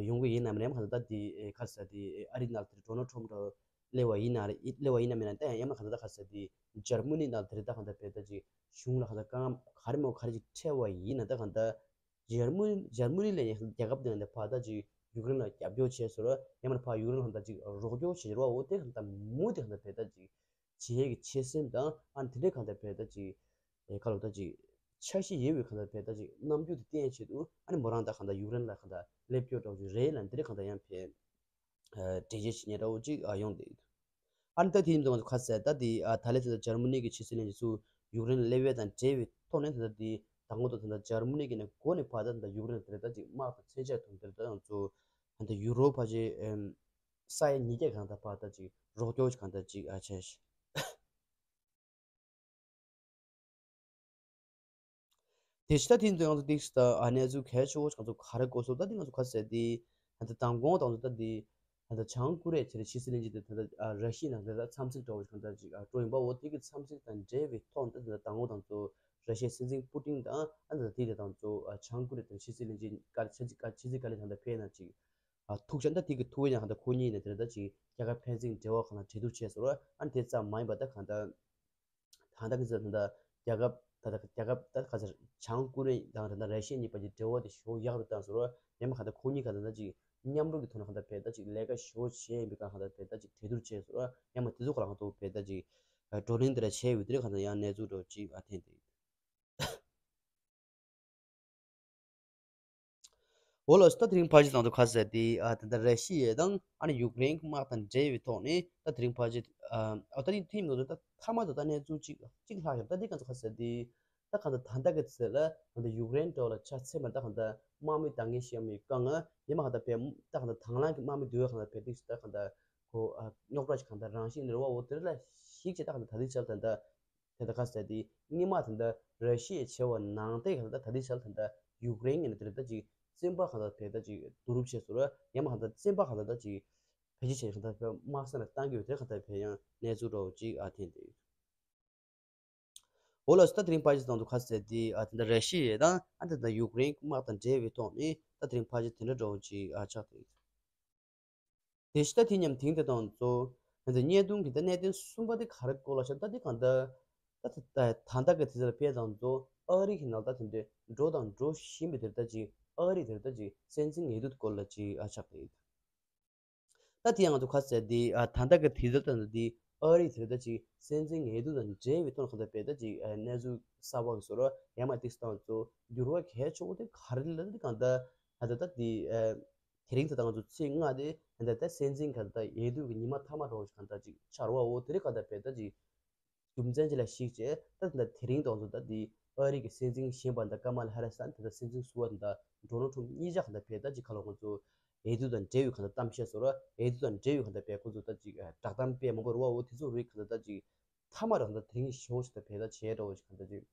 ཡོང་གི་ཡིན་ནམ་ནས་གང་ལྟར་ད་དེ་ཨེ་ག་རེ་ཟེར་དེ་ཨ་རི་ནང་དེར་ཌོ་ནལ་ཊམ་འདྲ་སླེབས་པ་ཡིན་ན་རེད། སླེབས་པ་ཡིན་ན་མིན་ན་ད་ཡང་ཡང་མ་གང་ལྟར་ད་ག་རེ་ཟེར་དེ་འཇར་མ་ནི་ནང་དེར་ད་གང་ལྟར་བས་ད་ཅིག་གཞུང་ལ་གང་ལྟར་དཀའ་ངལ་ག་རེ་མོ་ག་རེ་ཅིག་འཕྲད་པ་ཡིན་ན་ད་གང་ལྟར་འཇར་མ་ནི་འཇར་མ་ནི་ལས་ཡང་རྒྱལ་ཁབ་དེ་ནང་ནས་ཕར་ད་ཅིག་ཡུཀ་རེན་ལ་རྒྱབ་སྐྱོར་བྱས་ཟེར་རོ་ཡང་མིན་ན་ཕར་ཡུཀ་རེན་ལ་གང་ལྟར་ཅིག་རོགས་སྐྱོར་བྱེད་རོ་འོ་དེ་གང་ལྟར་མུ་དེ་གང་ལྟར་བས་ད་ཅིག་བྱེད་ཡས་ཀྱི་ཆོད་སེམས་དང་ཨ་ནི་དེ་འདྲའི་གང་ལྟར་བས་ད་ཅིག་ཨེ་ཁ་ལོ་ད་ཅིག་འཆར་གཞི་ཡོད་པའི་གང་ལྟར་བས་ད་ཅིག་རྣམ་འགྱུར་དེ་བསྟན་ཆེད་དུ་ཨ་ནི་མོ་རང་ད་གང་ལྟར་ཡུཀ་རེན་ལ་གང་ལྟར་སླེབས་སྐྱོར་འདྲ་བོ་ཅིག་རེད་ལ་འདི་འདྲའི་གང་ལྟར་ཡང་བས་འགྲེལ་བརྗོད་བྱེད་མཁན་འདྲ་བོ་ཅིག་ཡོང་བསྡད་ཡོད། ཨ་ནི་ད་དེ་ཡིན་དུས་ང་ཚོ་ཁ་གསལ་ད་དེ་ད་ལན་དེ་ད་འཇར་མ་ནི་གི་ཕྱི་སྲིད་བློན་ཆེན་ཚོ་ཡུཀ་རེན་ལ་སླེབས་ཡས་དང་འབྲེལ་བའི་ཐོག་ནས་དེ་ད་དེ་ད་ངོ་ཐོག་དེ་ད་འཇར་མ་ནི་གི་ནས་འགོ་ནས་ཕར་ད་དེ་ད་ཡུཀ་རེན་དེ་ད་ཅིག་དམག་དང་མཚོན་ཆ་ཐོན་དེ་ད་ང་ཚོ་ད་ད་ཡུ་རོབ་ཕར་ཅིག་ས་ཡ་ཉིས་བརྒྱ་གང་ད་ཕར་ད་ཅིག་རོགས་སྐྱོར་གང་ད་ཅིག་ཨ་བྱས། དེ་ཕྱི་ད་དེ་ཚོ་ཡང་ཚོ་ཏིག་ད་ཨ་གནས་ཚུལ་གལ་ཆེ་བོ་ང་ཚོ་ག་རེ་གོ་སོང་ད་དེ་ང་ཚོ་ག་ཟེར་དེ་ད་མདང་དགོང་དང་ཚོ་ད་དེ་ད་བྱང་ཀོ་རི་ཡ་ཕྱི་སྲིད་བློན་ཆེན་དེ་ད་ཨ་ར་ཤི་ཡ་ནང་ད་འཚམས་གཟིགས་འདྲ་བོ་གང་ད་ཅིག་ཨ་འགྲོ་ཡིན་པ་འོ་དེ་གི་འཚམས་གཟིགས་དང་འབྲེལ་བའི་ཐོག་ད་ད་མདང་དགོང་དང་ཚོ་ར་ཤི་ཡའི་སྲིད་འཛིན་པུ་ཏིན་དང་ཨ་ད་དེ་དེ་དང་ཚོ་ཨ་བྱང་ཀོ་རི་ཡ་དང་ཕྱི་སྲིད་བློན་ཆེན་ཀ་ཕྱི་སྲིད་ཀ་ཕྱི་སྲིད་ཀ་ལས་ད་ད་ཕེ་ན་ཅིག་ཨ་ཐུག་ཆ་ད་དེ་གི་ཐུག་ཡང་ད་ཁོ་གཉིས་ནས་དེ་ད་ཅིག་རྒྱལ་ཁབ་ཕན་ཚུན་འབྲེལ་བ་གང་ལ་གྲོས་བསྡུར་བྱས་སོང་ར་ཨ་དེ་ཙམ་མ་ཡིན་པ་ད་གང་ད། ད་ལྟ་གི་ཚེ་ད་ལྟ་རྒྱལ་ཁབ་ད་ལྟ་རྒྱལ་ཁབ་ད་ལྟ་ག་ཚེ་བྱང་ཀོ་རི་ཡ་དང་ད་ལྟ་ར་ཤི་ཡ་གཉིས་བར་གྱི་འབྲེལ་བ་དེ་ཞེ་པོ་ཡག་རུ་བཏང་ཟེར་བ་ཡང་མ་ག་ད་ཁོ་གཉིས་ཀ་ད་ལྟ་ཅིག་མཉམ་རུབ་ཀྱི་ཐོག་ནས་ག་ད་བས་ད་ཅིག་ལས་ཀ་ཞེ་པོ་བྱས་ཡིན་པའི་སྒང་ག་ད་བས་ད་ཅིག་གྲོས་བསྡུར་བྱས་ཟེར་བ་ཡང་མ་དེ་ཚོ་ཁོ་རང་ཚོ་བས་ད་ཅིག་བགྲོ་གླེང་དེ་འདྲ་བྱས་ཡོད་དེ་རེད་ག་ད་ཡང་གནས་ཚུལ་འདྲ་བོ་ཅིག་ཨ་ཐེན་དེ། འོ་ལགས་སོ། ད་དེ་རིང་ཕལ་ཆེར་ང་ཚོ་ག་ཟེར་དེ་ཨ་ད་ལྟ་ར་ཤི་ཡ་དང་ཨ་ནི་ཡུཀ་རེན་གྱི་དམག་དང་འབྲེལ་བའི་ཐོག་ནས་ད་དེ་རིང་ཕལ་ཆེར་ཨ་ཨ་ད་རིང་ཐེངས་ང་ཚོ་ད་མཐའ་མ་དུ་ད་གནས་ཚུལ་གཅིག་གཅིག་ལྷག་ཡོད། ད་འདི་ང་ཚོ་ག་ཟེར་དེ་ད་གང་ལྟར་ད་ལྟ་གི་ཚེ་ལ་ང་ཚོ་ཡུཀ་རེན་འདྲ་བོ་ལ་ཆ་མཚོན་པ་ད་གང་ལྟར་དམག་མི་འདང་ངེས་ཤེས་མི་དཀའ་ངལ་ཡིན་མ་གང་ལྟར་བས་ད་གང་ལྟར་དང་བླངས་ཀྱི་དམག་མི་འདུས་གང་ལྟར་བས་ཏིག་ད་གང་ལྟར་ཁོ་ཨ་རྙོག་དྲ་ཞིག་གང་ལྟར་རང་བཞིན་ནི་རེད་བ། འོ་དེ་ལ་གཞིགས་བྱས་ད་གང་ལྟར་ད་ལྟའི་ཆར་ད་ལྟ། དེ་ལྟར་ཁ་གསལ་ཏེ་སྔོན་མ་དེ་འདྲ་ར་ཤི་ཡས་བྱས་པ་ནང་བསྟན་གང་ལྟར་ད་ལྟའི་ཆར་དེ་འདྲ་ཡུཀ་རེན་ངོས་ནས་དེ་འདྲ་ད་ཅིག་བཙོན་པ་གང་ལྟར་བས་ད་ཅིག་བསྡུ་རུབ་བྱས་སོང་ར་ཡང་མ་གང་ལྟར་བཙོན་པ་གང་ལྟར་ད་ཅིག་བེད་སྤྱོད་བྱས་གང་ལྟར་བས་དམག་ས་ནས་བཏང་གི་ཡོད་དེ་གང་ལྟར་བས་ཡང་གནས་ཚུལ་འདྲ་བོ་ཅིག་ཨ་ཐེན་ཏེ་ཡོད། འོ་ལགས་སོ། ད་དེ་རིང་ཕལ་ཆེར་དང་དུ་ཁ་གསལ་ཏེ་ཨ་དེ་འདྲ་ར་ཤི་ཡས་དང་ཨ་དེ་འདྲ་ཡུཀ་རེན་དམག་དང་འབྲེལ་བའི་ཐོག་ནས་ད་དེ་རིང་ཕལ་ཆེར་དེ་འདྲ་འདྲ་བོ་ཅིག་ཨ་ཆགས་ཏེ་ཡོད། དེ་ཕྱི་ད་དེ་མཉམ་དེང་དེ་དང་གཙོ་ང་ཚོ་བརྙན་ཐུང་གི་ད་གནད་དོན་གསུམ་པ་དེ་ག་རེ་སྐོར་ལ་ཤར་ད་དེ་གང་ལྟར་ད་ད་ད་ལྟ་གི་དེ་ཚོ་ལ་དཔེ་དང་གཙོ་ཨ་རི་གི་ནང་ད་དེ་འདྲའི་འགྲོ་དང་འགྲོ་བཞིན་པའི་དེ་ད་ཅིག་ཨ་རི་དེ་ད་ཅིག་སྲིད་འཛིན་འོས་བསྡུ་སྐོར་ལ་ཅིག་ཨ་ཆགས་ཏེ་ཡོད། ད་དེ་ཡང་ང་ཚོ་ཁ་གསལ་དེ་ཨ་ད་ལྟ་གི་དེ་ཚོ་ད་དེ་ཨ་རི་དེ་ད་ཅིག་སྲིད་འཛིན་འོས་བསྡུ་དང་འབྲེལ་བའི་ཐོག་ནས་གང་ལྟར་བས་ད་ཅིག་ཨ་གནས་ཚུལ་གསར་པ་གི་བཟོ་ར་ཡང་མ་ཏིག་སྟངས་ཚོ་འགྱུར་བ་གལ་ཆེ་བོ་དེ་ག་རེ་ལ་དེ་གང་ལྟར་ད་ད་ད་དེ་ཨ། དེ་རིང་ད་ལྟ་ང་ཚོ་ཚེས་ལྔ་དེ་ད་ལྟ་སྲིད་འཛིན་ག་ད་ལྟ་འོས་བསྡུ་གི་ཉི་མ་མཐའ་མ་འདྲ་བོ་ཞིག་ག་ད་ཅིག་ཆགས་རེད་བ། འོ་དེ་རིང་ག་ད་བས་ད་ཅིག་རྒྱུ་མཚན་ཅིག་ལ་གཞིགས་བྱས་ད་ད་དེ་རིང་ད་ང་ཚོ་ད་དེ་ཨ་རི་གི་སྲིད་འཛིན་གཞོན་པ་ད་ཀ་མ་ལ་ཧ་རི་སི་ད་ད་སྲིད་འཛིན་ཟུར་པ་ད་ད་ཌོ་ནལ་ཊམ་གཉིས་ཆ་ག་ད་བས་ད་ཅིག་ག་ལོ་ང་ཚོ་འོས་བསྡུ་དང་འབྲེལ་བའི་ག་ད་གཏམ་བཤད་བཟོ་ར་འོས་བསྡུ་དང་འབྲེལ་བའི་ག་ད་བས་ཁོ་ཚོ་ད་ཅིག་བསྒྲགས་གཏམ་སྤེལ་མང་པོ་རེད་བ། འོ་དེ་ཚོ་རིགས་ག་ད་ད་ཅིག་མཐའ་མ་རང་ད་དེ་རིང་ཞོ་ཞིག་ད་བས་ད་བྱས་འདྲ་བོ་ཞིག་ག་ད་ཅིག་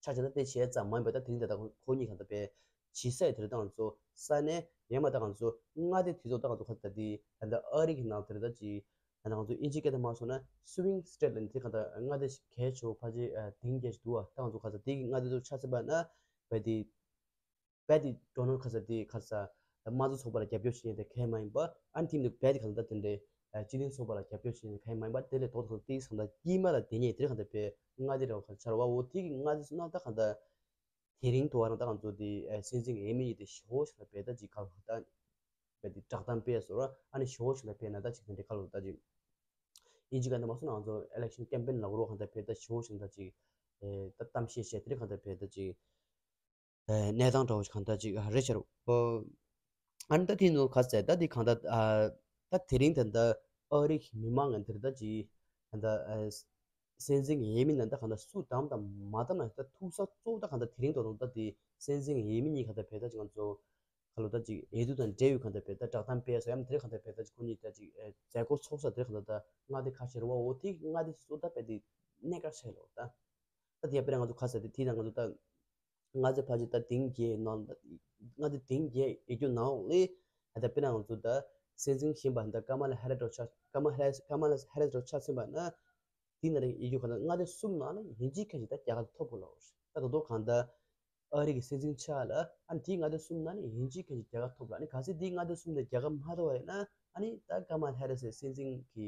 ཆ་བཞག་ན་དེ་བྱས་ཙམ་མ་ཡིན་པ་ད་དེ་རིང་ད་ལྟ་ཁོ་གཉིས་གང་ལྟར་བས་ ཇི་སྲིད་དེར་ད་ང་ཚོ་ས་གནས་ཡན་མ་ད་ང་ཚོ་མངའ་སྡེ་དེ་ཚོ་ད་ང་ཚོ་ག་ད་དེ་ད་ལྟ་ཨ་རི་གི་ནང་དེར་ད་ཅི་ད་ང་ཚོ་ཨིན་ཇི་སྐད་དུ་མ་སོང་ན་སུ་ཝིང་སི་ཊེ་ཊི་ལ་ནི་དེ་ག་ད་མངའ་སྡེ་གལ་ཆེ་བ་ཕལ་ཆེར་ཨ་དེང་རྒྱལ་ཞིག་འདུག་བ། ད་ང་ཚོ་ག་ད་དེ་གི་མངའ་སྡེ་ཚོ་ཆ་ཚང་པ་ན་བས་དེ་བས་དེ་ཌོ་ནལ་ཁ་ས་དེ་ཁ་ས་དམངས་གཙོ་ཚོགས་པ་ལ་རྒྱབ་སྐྱོར་བྱེད་མཁན་དེ་གལ་མ་ཡིན་པ། ཨ་ནི་དེ་མིན་བས་དེ་ག་ད་དེ་འདྲའི་སྤྱི་མཐུན་ཚོགས་པ་ལ་རྒྱབ་སྐྱོར་བྱེད་མཁན་གལ་མ་ཡིན་པ། དེ་ལས་ལྡོག་ཏུ་དེ་ག་ད་དཀྱིལ་མ་ལ་དེ་ཉིད་དེ་ག་ད་བས་མངའ་སྡེ་རེ་བ་ཁ་ཆར་བ་འོ་དེ་གི་མངའ་སྡེ་སུ་ན་ད་ག་ད། དེ་རིང་དུ་བ་རང་ད་ང་ཚོ་དེ་སྲིད་འཛིན་འོས་མི་ཡིན་དེ་ཞི་བོ་ཞིག་ལ་བེད་ད་ཅིག་ག་ལ་ད་བེད་དེ་བསྒྲགས་གཏམ་སྤེལ་སོ་ར། ཨ་ནི་ཞི་བོ་ཞིག་ལ་བེད་ན་ད་ཅིག་དེ་འདྲ་ག་ལ་ད་ཅིག་ཨིན་ཇི་ག་ད་མ་སོང་ན་ང་ཚོ་ཨི་ལེག་ཤན་ཀེམ་པེན་ལ་རོགས་གང་ད་བེད་ད་ཞི་བོ་ཞིག་ད་ཅིག་ད་གཏམ་བཤད་བཤད་དེ་རིང་གང་ད་བེད་ད་ཅིག་གནས་སྟངས་འདྲ་བོ་ཞིག་གང་ད་ཅིག་རེད་ཆེ་རུ། ཨ་ནི་ད་དེ་ནོ་ག་ཟེ་ད་དེ་གང་ད་ད་དེ་རིང་ད་ད་ཨ་རི་གི་མི་མང་ང་འདིར་ད་ཅིག་གང་ད་སྲིད་འཛིན་འོས་མི་ནང་ད་གང་ལྟར་སུ་བདམས་དང་མ་བདམས་ན་ད་ཐུག་ས་གཙོ་བོ་ད་གང་ལྟར་དེ་རིང་དོ་དང་ད་དེ་སྲིད་འཛིན་འོས་མི་གཉིས་གང་ལྟར་བེད་ད་ཅིག་ང་ཚོ་ག་ལོ་ད་ཅིག་འོས་བསྡུ་དང་འབྲེལ་ཡོད་གང་ལྟར་བེད་ད་བསྒྲགས་གཏམ་སྤེལ་ས་ཡམ་དེ་རིང་གང་ལྟར་བེད་ད་ཅིག་ཁོ་གཉིས་ད་ཅིག་མཛད་སྒོ་ཚོགས་ས་དེ་རིང་གང་ལྟར་ད་མངའ་སྡེ་ཁ་ཤས་རེད་བ། འོ་དེ་མངའ་སྡེ་སོ་ད་བེད་དེ་གནད་འགག་ཆེ་ལོ་ད། ད་དེ་ཡ་དཔེར་ན་ང་ཚོ་ག་ཟེ་དེ་དེ་ན་ང་ཚོ་ད་མངའ་སྡེ་ཕལ་ཆེར་ད་དེང་རྒྱལ་ནང་མངའ་སྡེ་དེང་རྒྱལ་ཡོད་རྒྱུ་ནང་ལས་ད་དཔེར་ན་ང་ཚོ་ད་སྲིད་འཛིན་གཞོན་པ་ད་ཀ་མ་ལ་ཧེ་རི་སི་འདྲ་ཆགས་ཀ་མ་ཧེ་རི་སི་ཀ་མ་ལ་ཧེ་རི་སི་འདྲ་ཆགས་ཟིན་པ་ན་དེ་ན་རེ་ཡོད་རྒྱུ་ག་ད་མངའ་སྡེ་གསུམ་ནང་ལ་ཡིན་གཅིག་ཁ་ཅིག་ད་རྒྱལ་ཁ་ཐོབ་དགོས་ལ། ད་ད་དོ་གང་ད་ཨ་རི་གི་སྲིད་འཛིན་ཆགས་ལ་ཨ་ནི་དེ་མངའ་སྡེ་གསུམ་ནང་ལ་ཡིན་གཅིག་ཁ་ཅིག་རྒྱལ་ཁ་ཐོབ་ལ། ཨ་ནི་གལ་སྲིད་དེ་མངའ་སྡེ་གསུམ་ནས་རྒྱལ་ཁ་མ་ཐོབ་པ་ཡིན་ན་ཨ་ནི་ད་ཀ་མ་ལ་ཧེ་རི་སི་སྲིད་འཛིན་གི་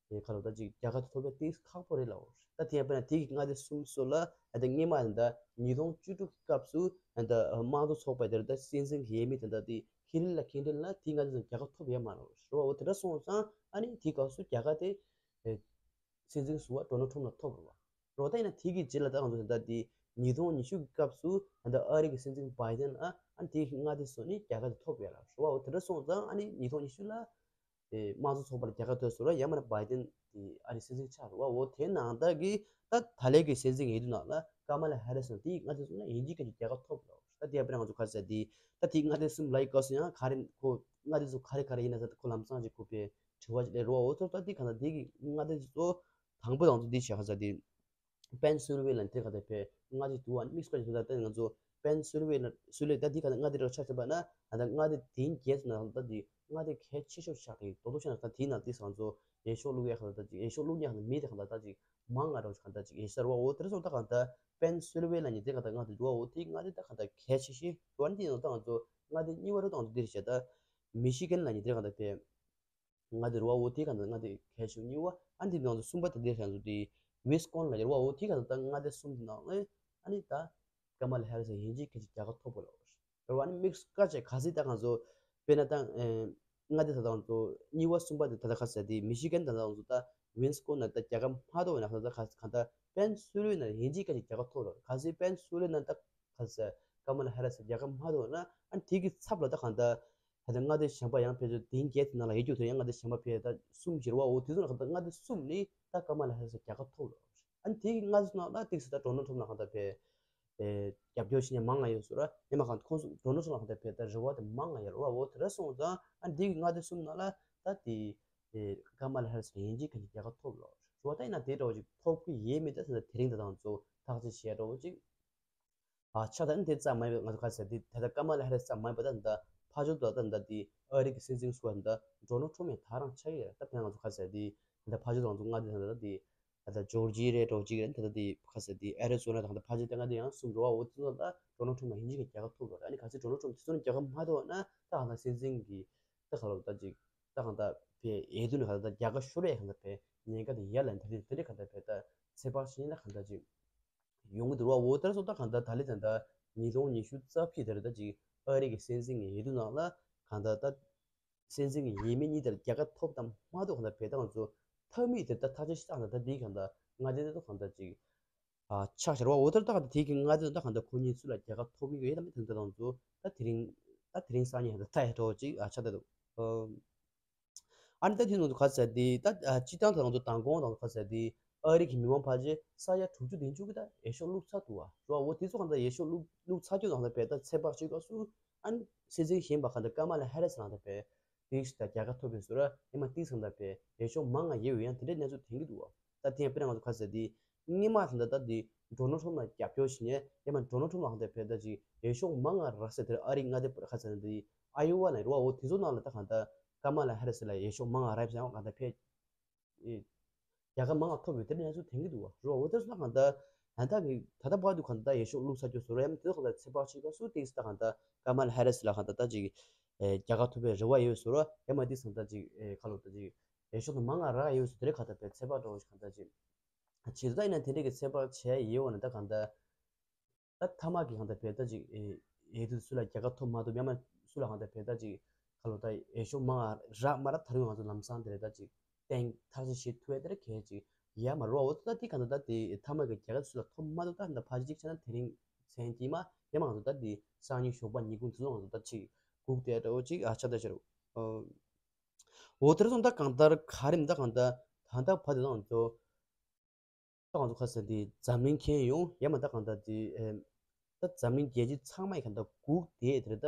དེ་ཁ་ལོ་ད་ཅིག་རྒྱལ་ཁ་ཐོབ་ཡ་ཏིག་ཁག་པོ་རེད་ལ། འོ་ད་དེ་ཡང་དཔེར་ན་དེ་གི་མངའ་སྡེ་གསུམ་སོགས་ལ་ད་ལྟ་སྔོན་མ་ད་ལྟ་ཉིས་སྟོང་བཅུ་དྲུག་གི་སྐབས་སུ་ད་ལྟ་དམངས་གཙོ་ཚོགས་པའི་དེར་ད་སྲིད་འཛིན་གྱི་འོས་མི་དེ་ད་ལྟ་ཧི་ལི་ལ་ཁིན་ཏན་ལ་དེའི་མངའ་སྡེ་ཚོ་རྒྱལ་ཁ་ཐོབ་ཡོད་མ་རེད། རེད་བ། འོ་དེ་འདྲ་སོང་ཙང་ཨ་ནི་དེའི་སྐབས་སུ་རྒྱལ་ཁ་དེ་སྲིད་འཛིན་ཟུར་པ་ཌོ་ནལ་ཁྲོམ་ལ་ཐོབ་རེད་བ། རེད་བ། ད་ཡིན་ན་དེ་གི་རྗེས་ལ་ད་ང་ཚོ་ད་ལྟ་དེ་ཉིས་སྟོང་ཉི་ཤུ་གི་སྐབས་སུ་ད་ལྟ་ཨ་རི་གི་སྲིད་འཛིན་བྷའི་ཏན་ཨ་ཨ་ནི་དེའི་མངའ་སྡེ་སོགས་ནི་རྒྱལ་ཁ་དེ་ཐོབ་ཡོད་ལ། རེད་བ། འོ་དེ་འདྲ་སོང་ཙང་ཨ་ནི་ཉིས་སྟོང་ཉི་ཤུ་ལ། དེ་དམངས་གཙོ་ཚོགས་པ་ལ་རྒྱལ་ཁ་ཐོབ་ཟེར་བ་ཡང་མིན་ན་བྷའི་ཏན་དེ་ཨ་རི་སྲིད་འཛིན་ཆགས་རེད་བ། འོ་དེ་ནང་ལྟར་གྱི་ད་ད་ལན་གྱི་སྲིད་འཛིན་འོས་བསྡུ་ནང་ལ་ཀ་མ་ལ་ཧེ་རི་སི་དང་དེའི་མངའ་སྡེ་ཚོ་ལ་ཡིན་གཅིག་ཁ་ཅིག་རྒྱལ་ཁ་ཐོབ་ལ། ད་དེ་ཡང་དཔེར་ན་ང་ཚོ་ག་རེ་ཟེར་དེ་ད་དེའི་མངའ་སྡེ་གསུམ་ལ་ཡི་སྐབས་སུ་ཡང་ག་རེ་ཁོ་མངའ་སྡེ་ཚོ་ག་རེ་ག་རེ་ཡིན་ན་ཟེར་ད་ཁོ་ལམ་སང་ཅིག་ཁོ་པའི་དྲི་བ་ཅིག་སླེབས་རེད་བ། འོ་ཚོ་ད་དེ་ག་ན་དེ་གི་མངའ་སྡེ་ཚོ་དང་པོ་དང་ཚོ་དེ་བྱས་ག་ཟེར་དེ། པེན་སིལ་ཝེ་ནི་ཡ་དེ་ག་དེ་བས་མངའ་སྡེ་དུ་བ་དམིགས་བཀར་གྱི་དོན་དག་ང་ཚོ་པེན་སིལ་ཝེ་ནི་ཡ་སིལ་ཝེ་ད་དེ་ག་མངའ་སྡེ་རེ་ཆགས་ཟིན་པ་ན་ད་ལྟ་མངའ་སྡེ་དེང་རྒྱལ་ཚོ་ནང་ད་དེ་མངའ་སྡེ་གལ་ཆེ་ཤོས་ཆགས་ཏེ་རྡོག་རྡོག་ཆ་ན་ད་དེའི་ནང་དེ་ང་ཚོ་འོས་ཤོག་བླུག་ཡ་ག་ད་ཅིག་འོས་ཤོག་བླུག་ཉག་ནི་མི་དེ་ག་ད་ད་ཅིག་མང་ང་རོ་ག་ད་ཅིག་འོས་ཤར་བ། འོ་དེ་རེ་སོང་ད་ག་ད་པེན་སིལ་ཝེ་ནི་ཡ་དེ་ག་ད་མངའ་སྡེ་དུ་བ། འོ་དེ་མངའ་སྡེ་ད་ག་ད་གལ་ཆེ་ཤོས་དུ་བ་ནི་དེ་ནང་ད་ང་ཚོ་མངའ་སྡེ་གཉིས་བ་རུ་ད་ང་ཚོ་དེ་རེ་བྱས་ད་མི་ཤི་གན་ལ་ནི་དེ་ག་ད་བས། མངའ་སྡེ་རེད་བ། འོ་དེ་ག་ད་མངའ་སྡེ་གལ་ཆེ་གཉིས་པ། ཨ་ནི་དེ་ནང་དུ་གསུམ་པ་དེ་དེ་ཁ་ཚོ་དེ་ཝི་སི་ཀོན་ལ་ཡོད་རེད་བ། འོ་དེ་ག་ད་མངའ་སྡེ་གསུམ་དེ་ནང་ལ་ཨ་ནི་ད་ཀ་མ་ལ་ཧེ་རི་སི་ཡིན་གཅིག་ཁ་ཅིག་རྒྱལ་ཁ་ཐོབ་པ་ལ་རེད་བ། ཨ་ནི་དམིགས་བཀར་བྱས་ག་ཚོད་ད་ང་ཚོ་དཔེར་ན་ད་མངའ་སྡེ་ད་ང་ཚོ་གཉིས་པ་གསུམ་པ་དེ་ད་ད་ག་ཟེར་དེ་མི་ཤི་གན་ད་ད་ང་ཚོ་ད་ཝི་སི་ཀོན་ལ་ད་རྒྱལ་ཁ་མ་ཐོབ་ན་ད་ད་ག་ག་ད་པེན་སུ་ལུ་ན་ཡིན་གཅིག་ཁ་ཅིག་རྒྱལ་ཁ་ཐོབ་རེད། ག་ཚོད་པེན་སུ་ལུ་ན་ད་ག་ཟེར་ཀ་མ་ལ་ཧེ་རི་སི་རྒྱལ་ཁ་མ་ཐོབ་ན་ཨ་ནི་དེ་གི་ཚབ་ལ་ད་ག་ད། ད་ལྟ་མངའ་སྡེ་གཞན་པ་ཡང་ཕལ་ཆེར་དེང་རྒྱལ་དེ་ནང་ལ་ཡོད་རྒྱུ་དེ་ཡང་མངའ་སྡེ་གཞན་པ་ཕལ་ད་གསུམ་བཞི་རེད་བ། འོ་དེ་ཚོ་ནང་ད་མངའ་སྡེ་གསུམ་ནི་ད་ཀ་མ་ལ་ཧེ་རི་སི་རྒྱལ་ཁ་ཐོབ་རེད། ཨ་ནི་དེ་གི་མངའ་སྡེ་ཚོ་ནང་ལ་ཏིག་ཙམ་ད་ཌོ་ནལ་ཊམ་ལ་གང་ལྟར་བས་རྒྱབ་སྐྱོར་བྱེད་མཁན་མང་ང་ཡོད་ཟེར་ར། ཡིན་མ་གང་ཁོང་ཚོ་ཌོ་ནལ་ཊམ་ལ་གང་ལྟར་བས་ད་རེ་བ་དེ་མང་ང་ཡོད་རེད་བ། འོ་དེ་འདྲ་སོང་ཙང་ཨ་ནི་དེ་གི་མངའ་སྡེ་གསུམ་ནང་ལ་ད་དེ་ཀ་མ་ལ་ཧེ་རི་སི་ཡིན་གཅིག་ཁ་ཅིག་རྒྱལ་ཁ་ཐོབ་རེད། རེ་བ་ད་ཡིན་ན་དེ་འདྲ་བ་ཅིག་ཐོབ་ཀྱི་ཡོད་མེད་ད་ད་དེ་རིང་ད་ང་ཚོ་ཐག་གཅོད་བྱེད་ཡ་འདྲ་བོ་ཅིག་ཨ་ཆ་ད་ནི་དེ་ཙམ་མ་ཡིན་པ་ང་ཚོ་ག་ཟེར་དེ་ད་ལྟ་ཀ་མ་ལ་ཧེ་རི་སི་ཙམ་མ་ཡིན་པ་ད་ད་ཕ་ཇོ་ད་ད་ད་དེ་ཨ་རི་གི་སྲིད་འཛིན་ཟུར་པ་ད་ཌོ་ནལ་ཊམ་ཡང་ད་རང་ཆགས་ཡོད་རེད། ད་ཕན་ང་ཚོ་ག་ཟེར་དེ་ད་ཕ་ཇོ་ད་ང་ཚོ་མངའ་སྡེ་ད་ད་དེ་ད་ད་ཇོར་ཇི་རེད་འགྲོ་གཅིག་རེད། ད་ད་དེ་ག་ཟེར་དེ་ཨེ་རི་ཛོ་ན་ད་ད་ཕ་ཇོ་ད་མངའ་སྡེ་ཡང་གསུམ་རེད་བ། འོ་དེ་ཚོ་ད་ཌོ་ནལ་ཊམ་ཡང་ཡིན་གཅིག་གི་རྒྱལ་ཁ་ཐོབ་རེད། ཨ་ནི་ག་ཚོད་ཌོ་ནལ་ཊམ་དེ་ཚོ་ནི་རྒྱལ་ཁ་མ་ཐོབ་ན་ད་གང་ལྟར་སྲིད་འཛིན་གི་ད་ག་ལ་ད་ཅིག་ད་གང་ལྟར་བས་འོས་བསྡུ་ནི་གང་ལྟར་རྒྱལ་ཁ་ཤོར་ཡ་གང་ལྟར་བས་ཉེན་ཁ་དེ་ཡར་ལ་ད་དེ་དེ་འདྲ་གང་ལྟར་བས་ད་ཚེ་དཔག་བྱེད་ན་གང་ལྟར་ཅིག་ཡོང་གི་འདུག་བ། འོ་དེར་སོང་ད་གང་ལྟར་ད་ལི་ད་ལྟ་ཉིས་སྟོང་ཉི་ཤུ་རྩ་བཞི་དེར་ད་ཅིག་ཨ་རི་གི་སྲིད་འཛིན་གྱི་འོས་བསྡུ་ནང་ལ་གང་ལྟར་ད་སྲིད་འཛིན་གྱི་འོས་མི་གཉིས་དེར་རྒྱལ་ཁ་ཐོབ་དང་མ་ཐོབ་གང་ལྟར་བས་ད་ང་ཚོ་ཐབས་མེད་དེར་ད་ཐག་གཅོད་ཞིག་བཏང་ད་ད་འདི་གང་ལྟར་མངའ་སྡེ་དེ་ད་གང་ལྟར་ཅིག་ཨ་ཆགས་ཤར་བ། འོ་དེར་ད་གང་ལྟར་དེ་གི་མངའ་སྡེ་དེ་ད་གང་ལྟར་ཁོ་གཉིས་ཚུར་ལ་རྒྱལ་ཁ་ཐོབ་ཀྱི་ཡོད་ད་མི་དེ་ད་ང་ཚོ་ད་དེ་རིང་ད་དེ་རིང་སང་ཉིན་གང་ལྟར་ད་ཡ་འགྲོ་ཅིག་ཨ་ཆགས་ད་འདུག་ཨ། ཨ་ནི་ད་དེ་ནང་དུ་ག་ཟེར་དེ་ད་ཨ་སྤྱི་བཏང་དུ་ང་ཚོ་མདང་དགོང་དང་ག་ཟེར་དེ་ཨ་རི་གི་མི་མང་ཕལ་ཆེར་ས་ཡ་དྲུག་ཅུ་བདུན་ཅུ་གི་ད་འོས་ཤོག་བླུགས་ཚར་འདུག་བ། རོ་འོ་དེ་ཚོ་གང་ལྟར་འོས་ཤོག་བླུགས་བླུགས་ཚར་རྒྱུ་དང་ལ་བས་ད་ཚེ་དཔག་བྱེད་སྐབས་སུ་ཨ་ནི་སྲིད་འཛིན་གཞོན་པ་གང་ལྟར་ཀ་མ་ལ་ཧེ་རི་སི་ལ་ད་བས་དེ་ཞིག་ད་རྒྱལ་ཁ་ཐོབ་པའི་ཟུར་ཨེ་མ་ཏིག་གང་ལྟར་བས་འོས་ཤོག་མང་ང་ཡོད་ཡང་དེ་འདྲའི་གནས་ཚུལ་ཐོན་གྱི་འདུག་བ། ད་དེ་ཡང་དཔེར་ན་ང་ཚོ་ག་ཟེར་དེ་སྔོན་མ་དང་ད་ད་དེ་ ཌོ་ནལ་ཊམ་ལ་རྒྱབ་སྐྱོར་བྱེད་མཁན་ཡང་མ་ཌོ་ནལ་ཊམ་ལ་གང་ལྟར་ཕེ་ད་ཅིག་འོས་ཤོག་མང་ང་རག་ས་དེར་ཨ་རི་མངའ་སྡེ་ཁ་ཚ་ནས་དེ་ཨ་ཡོ་ཝ་ལ་རུ་བ་འོ་དེ་ཚོ་ནང་ལ་ད་གང་ལྟར་ཀ་མ་ལ་ཧེ་རི་སི་ལ་འོས་ཤོག་མང་ང་རག་ཡང་གང་ལྟར་ཕེ་རྒྱལ་ཁ་མང་ང་ཐོབ་ཡོད་དེ་གནས་ཚུལ་ཐོན་གྱི་འདུག་བ། རུ་བ་འོ་དེ་ཚོ་ད་གང་ལྟར་ད་ལྟ་གི་ད་ལྟ་བར་དུ་གང་ལྟར་འོས་ཤོག་བླུགས་ཚར་རྒྱུ་བཟོ་ར་ཡང་དེ་ཚོ་གང་ལྟར་ཚེ་དཔག་བྱེད་སྐབས་སུ་ཏིག་ས་ད་གང་ལྟར་ཀ་མ་ལ་ཧེ་རི་སི་ལ་གང་ལྟར་ད་ཅིག་རྒྱལ་ཁ་ཐོབ་པའི་རེ་བ་ཡོད་བཟོ་ར་ཡང་མ་ཏིག་ས་ད་ཅིག་ཁ་ལོ་ད་ཅིག་འོས་ཤོག་ད་མང་ང་རག་ཡོད་བཟོ་དེ་རེད་གང་ལྟར་ཕེ་ཚེ་དཔག་འགྲོ་གང་ལྟར་ཅིག་བྱེད་དུ་ད་ཡིན་ན་དེ་འདྲ་གི་ཚོད་དཔག་བྱས་ཡོད་བ་ན་ད་གང་ལྟར་ད་མཐའ་མ་གི་གང་ལྟར་ཕེ་ད་ཅིག་ཨེ་ཨེ་དུ་སུ་ལ་རྒྱལ་ཁ་ཐོབ་མ་ཐོབ་ཡང་མ་སུ་ལ་གང་ལྟར་ཕེ་ད་ཅིག་ཁ་ལོ་ད་འོས་ཤོག་མང་ང་རག་མ་རག་ད་རུང་ང་ཚོ་ལམ་སང་དེ་རེད་ད་ཅིག་གཏན་ཐག་ཆོད་བྱེད་ཐུབ་ཡ་དེ་ར་གལ་ཅིག་ཡ་མ་རོ་འོ་ད་དེ་གང་ལྟར་ད་དེ་མཐའ་མ་གི་རྒྱལ་ཁ་སུ་ལ་ཐོབ་མ་ཐོབ་ད་ད་ཕ་ཅིག་བྱས་ན་དེ་རིང་མཚན་དཀྱིལ་མ་ཡང་མ་ང་ཚོ་ད་དེ་སང་ཉིན་ཞོགས་པ་ཉིན་གུང་དེ་ཚོ་ང་ཚོ་ད་ཅིག་སྒུག་བསྡད་འདྲ་བོ་ཅིག་ཨ་ཆ་ད་ཤར་འོ་དེར་སོང་ད་གང་ལྟར་ག་རེ་མི་ད་གང་ལྟར་ད་ལྟ་བར་དུ་ད་ང་ཚོ་ད་ང་ཚོ་ཁ་ས་འདི་འཛམ་གླིང་མཁྱེན་ཡོང་ཡང་མ་ད་གང་ལྟར་འདི་ད་འཛམ་གླིང་རྒྱལ་སྤྱི་ཚང་མ་ཡི་གང་ལྟར་སྒུག་བསྡད་དེ་རེད། ད་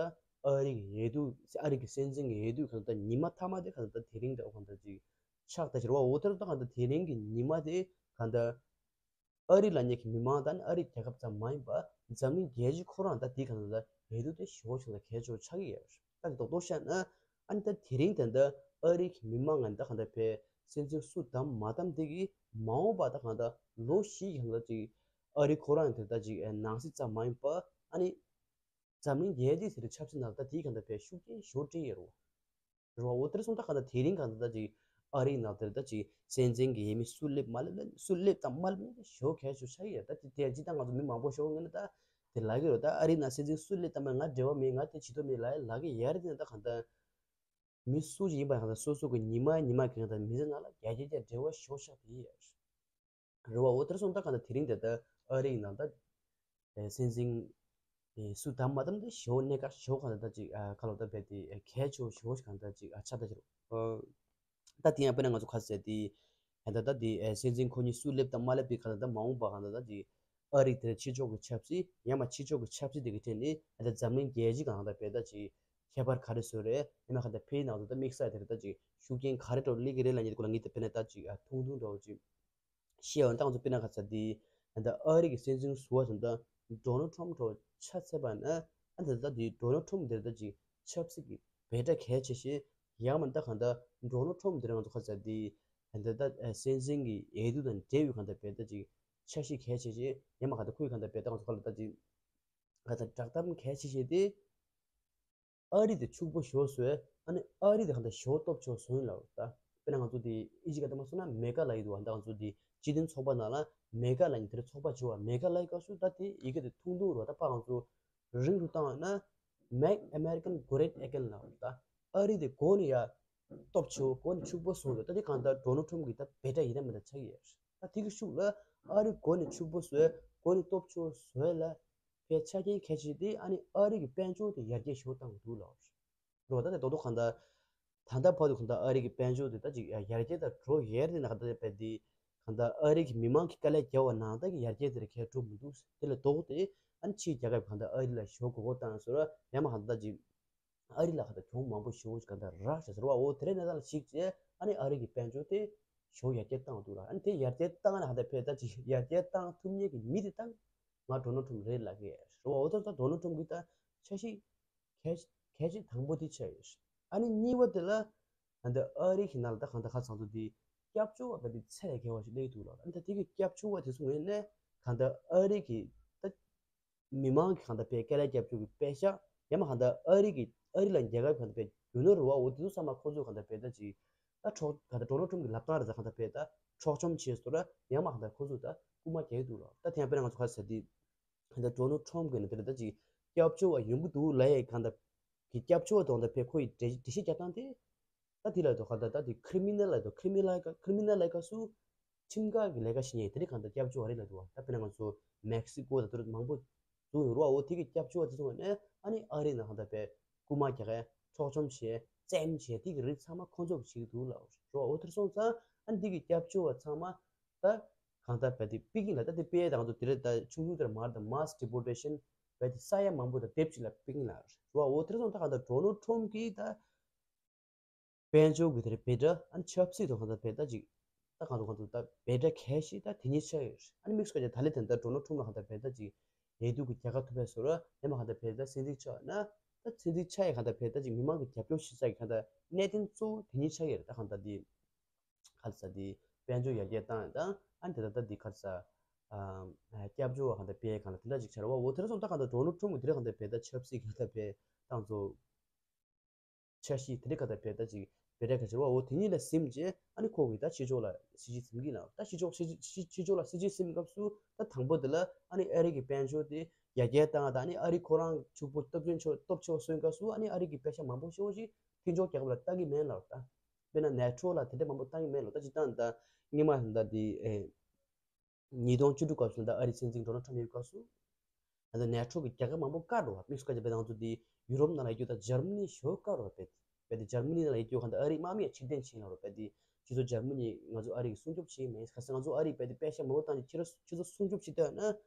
ཨ་རི་གི་འོས་བསྡུ་ཨ་རི་གི་སྲིད་འཛིན་གྱི་འོས་བསྡུ་གང་ལྟར་ཉི་མ་མཐའ་མ་དེ་གང་ལྟར་དེ་རིང་འདྲ་བོ་གང་ལྟར་ཅིག་ཆགས་ད་ཕྱིར་བ་འོ་དེར་ད་གང་ལྟར་དེ་རིང་གི་ཉི་མ་དེ་གང་ལྟར་ཨ་རི་ལ་ཉེ་གི་མི་མང་དང་ཨ་རི་རྒྱལ་ཁབ་ཙམ་མ་ཡིན་པ་འཛམ་གླིང་རྒྱལ་སྤྱི་ཁོ་རང་ད་དེ་གང་ལྟར་འོས་བསྡུ་དེ་ཞེ་པོ་ཅིག་ལ་གལ་ཆེ་བོ་ཆགས་ཀྱི་ཡོད། ད་དེ་རྡོག་རྡོག་བཤད་ན་ཨ་ནི་ད་དེ་རིང་དེ་འདྲ་ཨ་རི་གི་མི་མང་ང་ད་གང་ལྟར་ཕེ་སྲིད་འཛིན་སུ་བདམས་མ་བདམས་དེ་གི་མ་འོངས་པ་ད་གང་ལྟར་ལོ་བཞི་གི་གང་ལྟར་ཅིག་ཨ་རི་ཁོ་རང་དེ་ད་ཅིག་ནང་སྲིད་ཙམ་མ་ཡིན་པ་ཨ་ནི་འཛམ་གླིང་རྒྱལ་སྤྱི་ཟེར་བའི་ཆབ་སྲིད་ནང་ད་དེའི་གང་ལྟར་ཕེ་ཤུགས་རྐྱེན་ཞེ་པོ་སྤྲད་ཡོད་རེད་བ། རེད་བ། འོ་དེར་སོང་ད་གང་ལྟར་དེ་རིང་གང་ལྟར་ད་ཅིག་ཨ་རིའི་ནང་དེར་ད་ཅིག་སྲིད་འཛིན་གྱི་ཡས་མས་སུ་སླེབས་མ་སླེབས་སུ་སླེབས་དང་མ་སླེབས་ཞེ་པོ་གལ་ཆེ་ཆགས་ཀྱི་ཡོད། ད་དེ་དེ་ཅི་ད་ང་ཚོ་མི་མང་པོ་ཞེ་པོ་ངོས་ནས་ད་དེ་ལབ་ཀྱི་རེད། ད་ཨ་རིའི་ནང་སྲིད་འཛིན་སུ་སླེབས་དང་མ་ང་འབྲེལ་བ་མེད། ང་དེ་བྱེད་ཐུབ་མེད་ལབ་ལབ་ཀྱི་ཡོད་རེད། དེ་ད་གང་ལྟར་མི་སུ་ཞིག་ཡིན་པ་གང་ལྟར་སོ་སོ་གི་ཉི་མ་ཉི་མ་གི་གང་ལྟར་མི་ཚེ་ནང་ལ་རྒྱ་སྐྱེད་ཀྱི་འབྲེལ་བ་ཞེ་པོ་ཆགས་དེ་ཡོད། རེད་བ། འོ་དེར་སོང་ད་གང་ལྟར་དེ་རིང་དེ་ལྟར་ཨ་རིའི་ནང་ད་སྲིད་འཛིན་སུ་བདམས་མ་བདམས་དེ་ཞེ་པོ་གནད་འགག་ཞེ་པོ་གང་ལྟར་ད་ཅིག་ཁ་ལོ་ད་བས་དེ་གལ་ཆེ་བོ་ཞེ་པོ་ཞིག་གང་ལྟར་ཅིག་ཆགས་ད་ཕྱིར། ད་དེ་ཡང་དཔེར་ན་ང་ཚོ་ཁ་ཟེར་དེ་ད་ད་དེ་སྲིད་འཛིན་ཁོ་གཉིས་སུ་སླེབས་དང་མ་སླེབས་པའི་གང་ལྟར་ད་མ་འོངས་པ་གང་ལྟར་ད་ཅིག་ཨ་རི་དེར་ཕྱི་ཕྱོགས་ཀྱི་ཆབ་སྲིད་ཡང་མ་ཕྱི་ཕྱོགས་ཀྱི་ཆབ་སྲིད་དེ་གི་ཐད་ནས་ད་འཛམ་གླིང་རྒྱལ་སྤྱི་གང་ལྟར་བས་ད་ཅིག་ཁྱད་པར་ག་རེ་བཟོས་རེད། ཡང་མ་གང་ལྟར་ཕེའི་ནང་དུ་ད་དམིགས་བསལ་དེར་ད་ཅིག་ཤུགས་རྐྱེན་ག་རེ་འགྲོ་སླེབས་ཀྱི་རེད་ལབ་མཁན་དེ་སྐོར་ལ་ངས་ད་དཔེར་ན་ད་ཅིག་ཐུང་ཐུང་འདྲ་བོ་ཅིག་ཤེས་ཡོང་། ད་ང་ཚོ་དཔེར་ན་ཁ་ཚ་འདི་ད་ཨ་རི་གི་སྲིད་འཛིན་ཟུར་པ་ཚོ་ད་ཌོ་ནལ་ཊམ་འདྲ་བོ་ཆ་མཚོན་པ་ན་ཨ་ད་ད་འདི་ཌོ་ནལ་ཊམ་འདིར་ད་ཅིག་ཆབ་སྲིད་ཀྱི་འབོད་སྒྲ་གལ་ཆེ་ཤོས་ཡང་མ་ད་གང་ད་ཌོ་ནལ་ཊམ་འདིར་ང་ཚོ་ཁ་ཚ་འདི་ད་ད་སྲིད་འཛིན་གྱི་འོས་བསྡུ་དང་འབྲེལ་བའི་གང་ད་འབོད་སྒྲ་ཅིག་འཆར་གཞི་གལ་ཆེ་ཤོས་ཡང་མ་གང་ད་ཁོའི་གང་ད་འབོད་སྒྲ་ང་ཚོ་ཁ་ལ་ད་ཅིག་གང་ད་བསྒྲགས་གཏམ་གལ་ཆེ་ཤོས་དེ། ཨ་རི་དེ་ཕྱུག་པོ་ཞེ་པོ་བཟོས། ཨ་ནི་ཨ་རི་དེ་གང་ལྟར་ཞེ་པོ་སྟོབས་ཆེ་བ་བཟོས་ཡིན་ལབ་ད། དཔེར་ན་ང་ཚོ་དེ་ཨི་ཇི་ག་ད་མ་སོང་ན་མེ་ག་ལབ་ཡི་འདུག་ད་ང་ཚོ་དེ་སྤྱི་མཐུན་ཚོགས་པ་ནང་ལ་མེ་ག་ལབ་ཡི་དེར་ཚོགས་པ་བྱེད་བ་མེ་ག་ལབ་ཡི་སྐབས་སུ་ད་དེ་ཡི་གེ་དེ་ཐུང་ཐུང་རུ་ད་ཕ་ང་ཚོ་རིང་རུ་བཏང་བ་ན་Make American Great Again ལབ་ད། ཨ་རི་དེ་གོ་ནས་ཡ་སྟོབས་ཆེ་བོ་གོ་ནས་ཕྱུག་པོ་བཟོ་འདུག་ད་དེ་གང་ལྟར་ཌོ་ནལ་ཊམ་གི་ད་འབོད་སྒྲ་ཡིན་ན་མིན་ན་ཆགས་ཡོད། ད་དེ་གི་ཤུགས་ལ་ཨ་རི་གོ་ནས་ཕྱུག་པོ་བཟོས་གོ་ནས་སྟོབས་ཆེ་བོ་བཟོས་ལ། པའི་ཆ་རྐྱེན་གལ་ཆེ་དེ་ཨ་ནི་ཨ་རི་གི་དཔལ་འབྱོར་དེ་ཡར་རྒྱས་ཞེ་པོ་བཏང་གི་འདུག་ལབ་རེད། ད་ལྟ་དོ་དོ་གང་ལྟར་ད་ལྟ་བར་དུ་གང་ལྟར་ཨ་རི་གི་དཔལ་འབྱོར་དེ་ད་ཅིག་ཡར་རྒྱས་དང་འགྲོ་ཡས་དེ་ན་གང་ལྟར་བས་དེ་གང་ལྟར་ཨ་རི་གི་མི་མང་གི་དཀའ་ལས་བརྒྱབ་པ་ནང་ལྟར་གྱི་ཡར་རྒྱས་དེ་ར་གས་འགྲོ་མི་འདུག་དེ་ལས་ལྡོག་སྟེ་ཨ་ནི་ཕྱིའི་རྒྱལ་ཁབ་གང་ལྟར་ཨ་རི་ལ་ཞེ་པོ་མགོ་སྐོར་བཏང་སོང་ར་ཡང་མ་གང་ལྟར་ཅིག་ཨ་རི་ལ་གང་ལྟར་གྱོང་མང་པོ་ཞེ་པོ་ཅིག་གང་ལྟར་རག་བྱས་ཟེར་བ་འོ་དེ་རེད་ན་ད་ལ་ཞིག་བྱས་ཨ་ནི་ཨ་རི་གི་དཔལ་འབྱོར་དེ་ཞེ་པོ་ཡར་རྒྱས་བཏང་འདུག་ལ། ཨ་ནི་དེ་ཡར་རྒྱས་བཏང་ན་གང་ལྟར་བས་ད་ཅིག་ཡར་རྒྱས་བཏང་ཐུབ་མཁན་གྱི་མི་དེ་ད་ང་ཌོ་ནལ་ཊམ་རེད་ལབ་ཀྱི་རེད་བ། འོ་ད་ད་ཌོ་ནལ་ཊམ་གྱི་ད་འཆར་གཞི་གལ་གལ་ཆེ་དང་པོ་དེ་ཆགས་ཡོད། ཨ་ནི་གཉིས་པ་དེ་ལ་ད་ལྟ་ཨ་རི་གི་ནང་ལ་ད་གང་ལྟར་ཁ་ཚང་ཚོ་དེ་སྐྱབས་བཅོལ་བ་དེ་ཚད་ལས་བརྒལ་བ་ཞིག་སླེབས་འདུག་ལ། ཨ་ནི་ད་དེ་གི་སྐྱབས་བཅོལ་བ་དེ་ཚོ་ངོས་ནས་གང་ལྟར་ཨ་རི་གི་ད་མི་མང་གི་གང་ལྟར་བས་དཀའ་ལས་རྒྱབ་སྐྱོར་གྱི་པད་ཤག་ཡང་མ་གང་ལྟར་ཨ་རི་གི་ཨ་རི་ལ་རྒྱལ་ཁབ་གང་ལྟར་བས་རྒྱུ་ནོར་རེད་བ། འོ་དེ་ཚོ་ཚང་མ་ཁོ་ཚོས་གང་ལྟར་བས་ད་ཅིག་ད་འཕྲོག་གང་ལྟར་ཌོ་ནལ་ཊམ་གྱི་ལབ་སྟངས་རེད་ད་གང་ལྟར་བས་ད་འཕྲོག་བཅོམ་བྱས་སོང་ར་ཡང་མ་གང་ལྟར་ཁོ་ཚོས་ད་རྐུ་མ་རྒྱག་གི་འདུག་ལ། ད་དེ་ཡང་དཔེར་ན་ང་ཚོ་ཁ་ཟེར་དེ་གང་ལྟར་ཌོ་ནལ་ཊམ་གྱི་ནང་དེ་ལ་ད་ཅིག་སྐྱབས་བཅོལ་བ་ཡོང་གི་འདུག་ལབ་ཡས་གང་ལྟར་གི་སྐྱབས་བཅོལ་བ་དང་ད་བས་ཁོ་ཡི་འགྲེལ་འགྲེལ་བཤད་རྒྱག་སྟངས་དེ། ད་དེ་ལ་དོ་ག་ད་ད་དེ་ཁི་རི་མི་ནལ་ལ་དོ་ཁི་རི་མི་ནལ་ལ་ཁི་རི་མི་ནལ་ལ་ག་སུ་ཁྲིམས་འགལ་གྱི་ལས་ཀ་བྱེད་མཁན་དེ་རིགས་གང་ལྟར་སྐྱབས་བཅོལ་བ་རེད་ལ་དོ་བ། ད་དཔེར་ན་ང་ཚོ་མེག་སི་ཀོ་དང་དེ་རིགས་མང་པོ་འདུག་ཡོད་རེད་བ། འོ་དེ་གི་སྐྱབས་བཅོལ་བ་དེ་ཚོ་ནས་ཨ་ནི་ཨ་རི་ནང་གང་ལྟར་བས་རྐུ་མ་རྒྱག་ཡ་འཕྲོག་བཅོམ་བྱས་བཙན་བྱས་དེ་གི་རིགས་ཚང་མ་ཁོ་ཚོ་གི་བྱེད་ཀྱི་འདུག་ལ་རེད་བ། འོ་དེར་སོང་ཙང་ཨ་ནི་དེ་གི་སྐྱབས་བཅོལ་བ་ཚང་མ་ད་གང་ལྟར་བས་དེ་པི་ཀིན་ལ་ད་དེ་པེ་དང་ཚོ་དེ་རིགས་ད་ཆུང་ཆུང་དེར་མར་ད་མཱ་སི་ཌི་པོ་ཊེ་ཤན་བས་དེ་ས་ཡ་མང་པོ་ད་དེབ་ཅིག་ལ་པི་ཀིན་ལ་རེད་བ། འོ་དེར་སོང་ད་གང་ལྟར་ཌོ་ནལ་ཊམ་གི་ད་དཔལ་འབྱོར་གྱི་དེར་བེད་སྒྲ་ཨ་ནི་ཆབ་སྲིད་དང་གང་ལྟར་བེད་ད་ཅིག་ ད་གང་དུ་གང་དུ་ད་བེ་ད་གལ་ཞིག་ད་དེ་ཉིད་ཆགས་ཡོད་རེད། ཨ་ནི་དམིགས་སུ་བཀར་ཏེ་ད་ལེ་དེ་ད་ཌོ་ནལ་ཊམ་ལ་གང་ད་བེ་ད་ཅིག་ཡེ་དུ་གི་རྒྱལ་ཁ་ཐོབ་པའི་བཟོ་ར་ཡང་མ་གང་ད་བེ་ད་སྲིད་འཛིན་ཆགས་ན་ད་སྲིད་འཛིན་ཆགས་ཡ་གང་ད་བེ་ད་ཅིག་མི་མང་གི་རྒྱབ་སྐྱོར་ཞིག་ཆགས་ཡ་གང་ད་གནད་དོན་གཙོ་བོ་དེ་ཉིད་ཆགས་ཡོད་རེད། ད་གང་ད་དེ་ག་རེ་ཟེར་དེ་དཔལ་འབྱོར་ཡར་རྒྱས་བཏང་ཡ་ད་ཨ་ནི་དེ་ད་ད་དེ་ག་རེ་ཟེར་ཨ་སྐྱབས་བཅོལ་བ་གང་ད་བེ་གང་ད་དེ་འདྲ་ཅིག་ཆགས་རེད་བ། འོ་དེ་ར་སོང་ད་གང་ད་ཌོ་ནལ་ཊམ་གི་དེ་ར་གང་ད་བེ་ད་ཆབ་སྲིད་གང་ད་བེ་ཏང་ཙོ་འཆར་གཞི་དེ་འདྲ་ག་ད་བེ་ད་ཅིག་བེ་ད་ག་ཟེར་བ། འོ་དེ་གཉིས་ལ་ཟིན་རྗེས་ཨ་ནི་ཁོ་གིས་ད་ཕྱི་ཕྱོགས་ལ་སྲིད་ཇུས་འཛིན་གྱི་ལ་ད་ཕྱི་ཕྱོགས་སྲིད་ཇུས་ཕྱི་ཕྱི་ཕྱོགས་ལ་སྲིད་ཇུས་ཟིན་སྐབས་སུ་ད་དང་པོ་དེ་ལ་ཨ་ནི་ཨ་རི་གི་དཔལ་འབྱོར་དེ་ཡར་རྒྱས་བཏང་ད་ཨ་ནི་ཨ་རི་ཁོ་རང་ཕྱུག་པོ་སྟོབས་ཆེན་ཆོག་སྟོབས་ཆེ་བ་སོན་སྐབས་སུ་ཨ་ནི་ཨ་རི་གི་པེ་ཤ་མང་པོ་ཤོར་ཞིག་མཐུན་ཕྱོགས་རྒྱལ་ཁབ་ལ་ལྟ་གི་མེད་ལ་ད་དཔེར་ན་ནེ་ཊོ་ལ་དེ་འདྲ་མང་པོ་ལྟ་གི་མེད་ལ་ད་ཅི་ད་ད་སྔོན་མ་ད་དེ་ཨེ། ཉིས་སྟོང་བཅུ་དྲུག་སྐབས་སུ་ད་ཨ་རིའི་སྲིད་འཛིན་ཌོ་ནལ་ཊམ་ཡོད་སྐབས་སུ། ད་ནེ་ཊོ་གི་རྒྱལ་ཁབ་མང་པོ་བཀག་འགྲོ་བ། དམིགས་སུ་བཀར་ཏེ་བལ་ཡུལ་ཚོ་དེ་ཡུ་རོབ་ནང་ལ་ཡོད་རྒྱུ་དང་འཇར་མ་ནི་ཞོ་བཀག་འགྲོ་བ་བལ་ཡུལ་དེ་འཇར་མ་ནི་ནང་ལ་ཡོད་རྒྱུ་གང་ད་ཨ་རིའི་དམག་མི་ཡང་ཕྱིར་འཐེན་བྱེད་ལ་རོ་བལ་ཡུལ་དེ་སྤྱི་ཚོགས་འཇར་མ་ནི་ང་ཚོ་ཨ་རི་གི་སྲུང་སྐྱོབ་བྱེད་མེད་ཁ་སང་ང་ཚོ་ཨ་རིའི་བལ་ཡུལ་དེ་པེ་ཤ་མང་པོ་བཏང་ཅིག་ཁྱེད་རང་ཁྱེད་ཚོ་སྲུང་སྐྱོབ་བྱེད་ཐུབ་ན་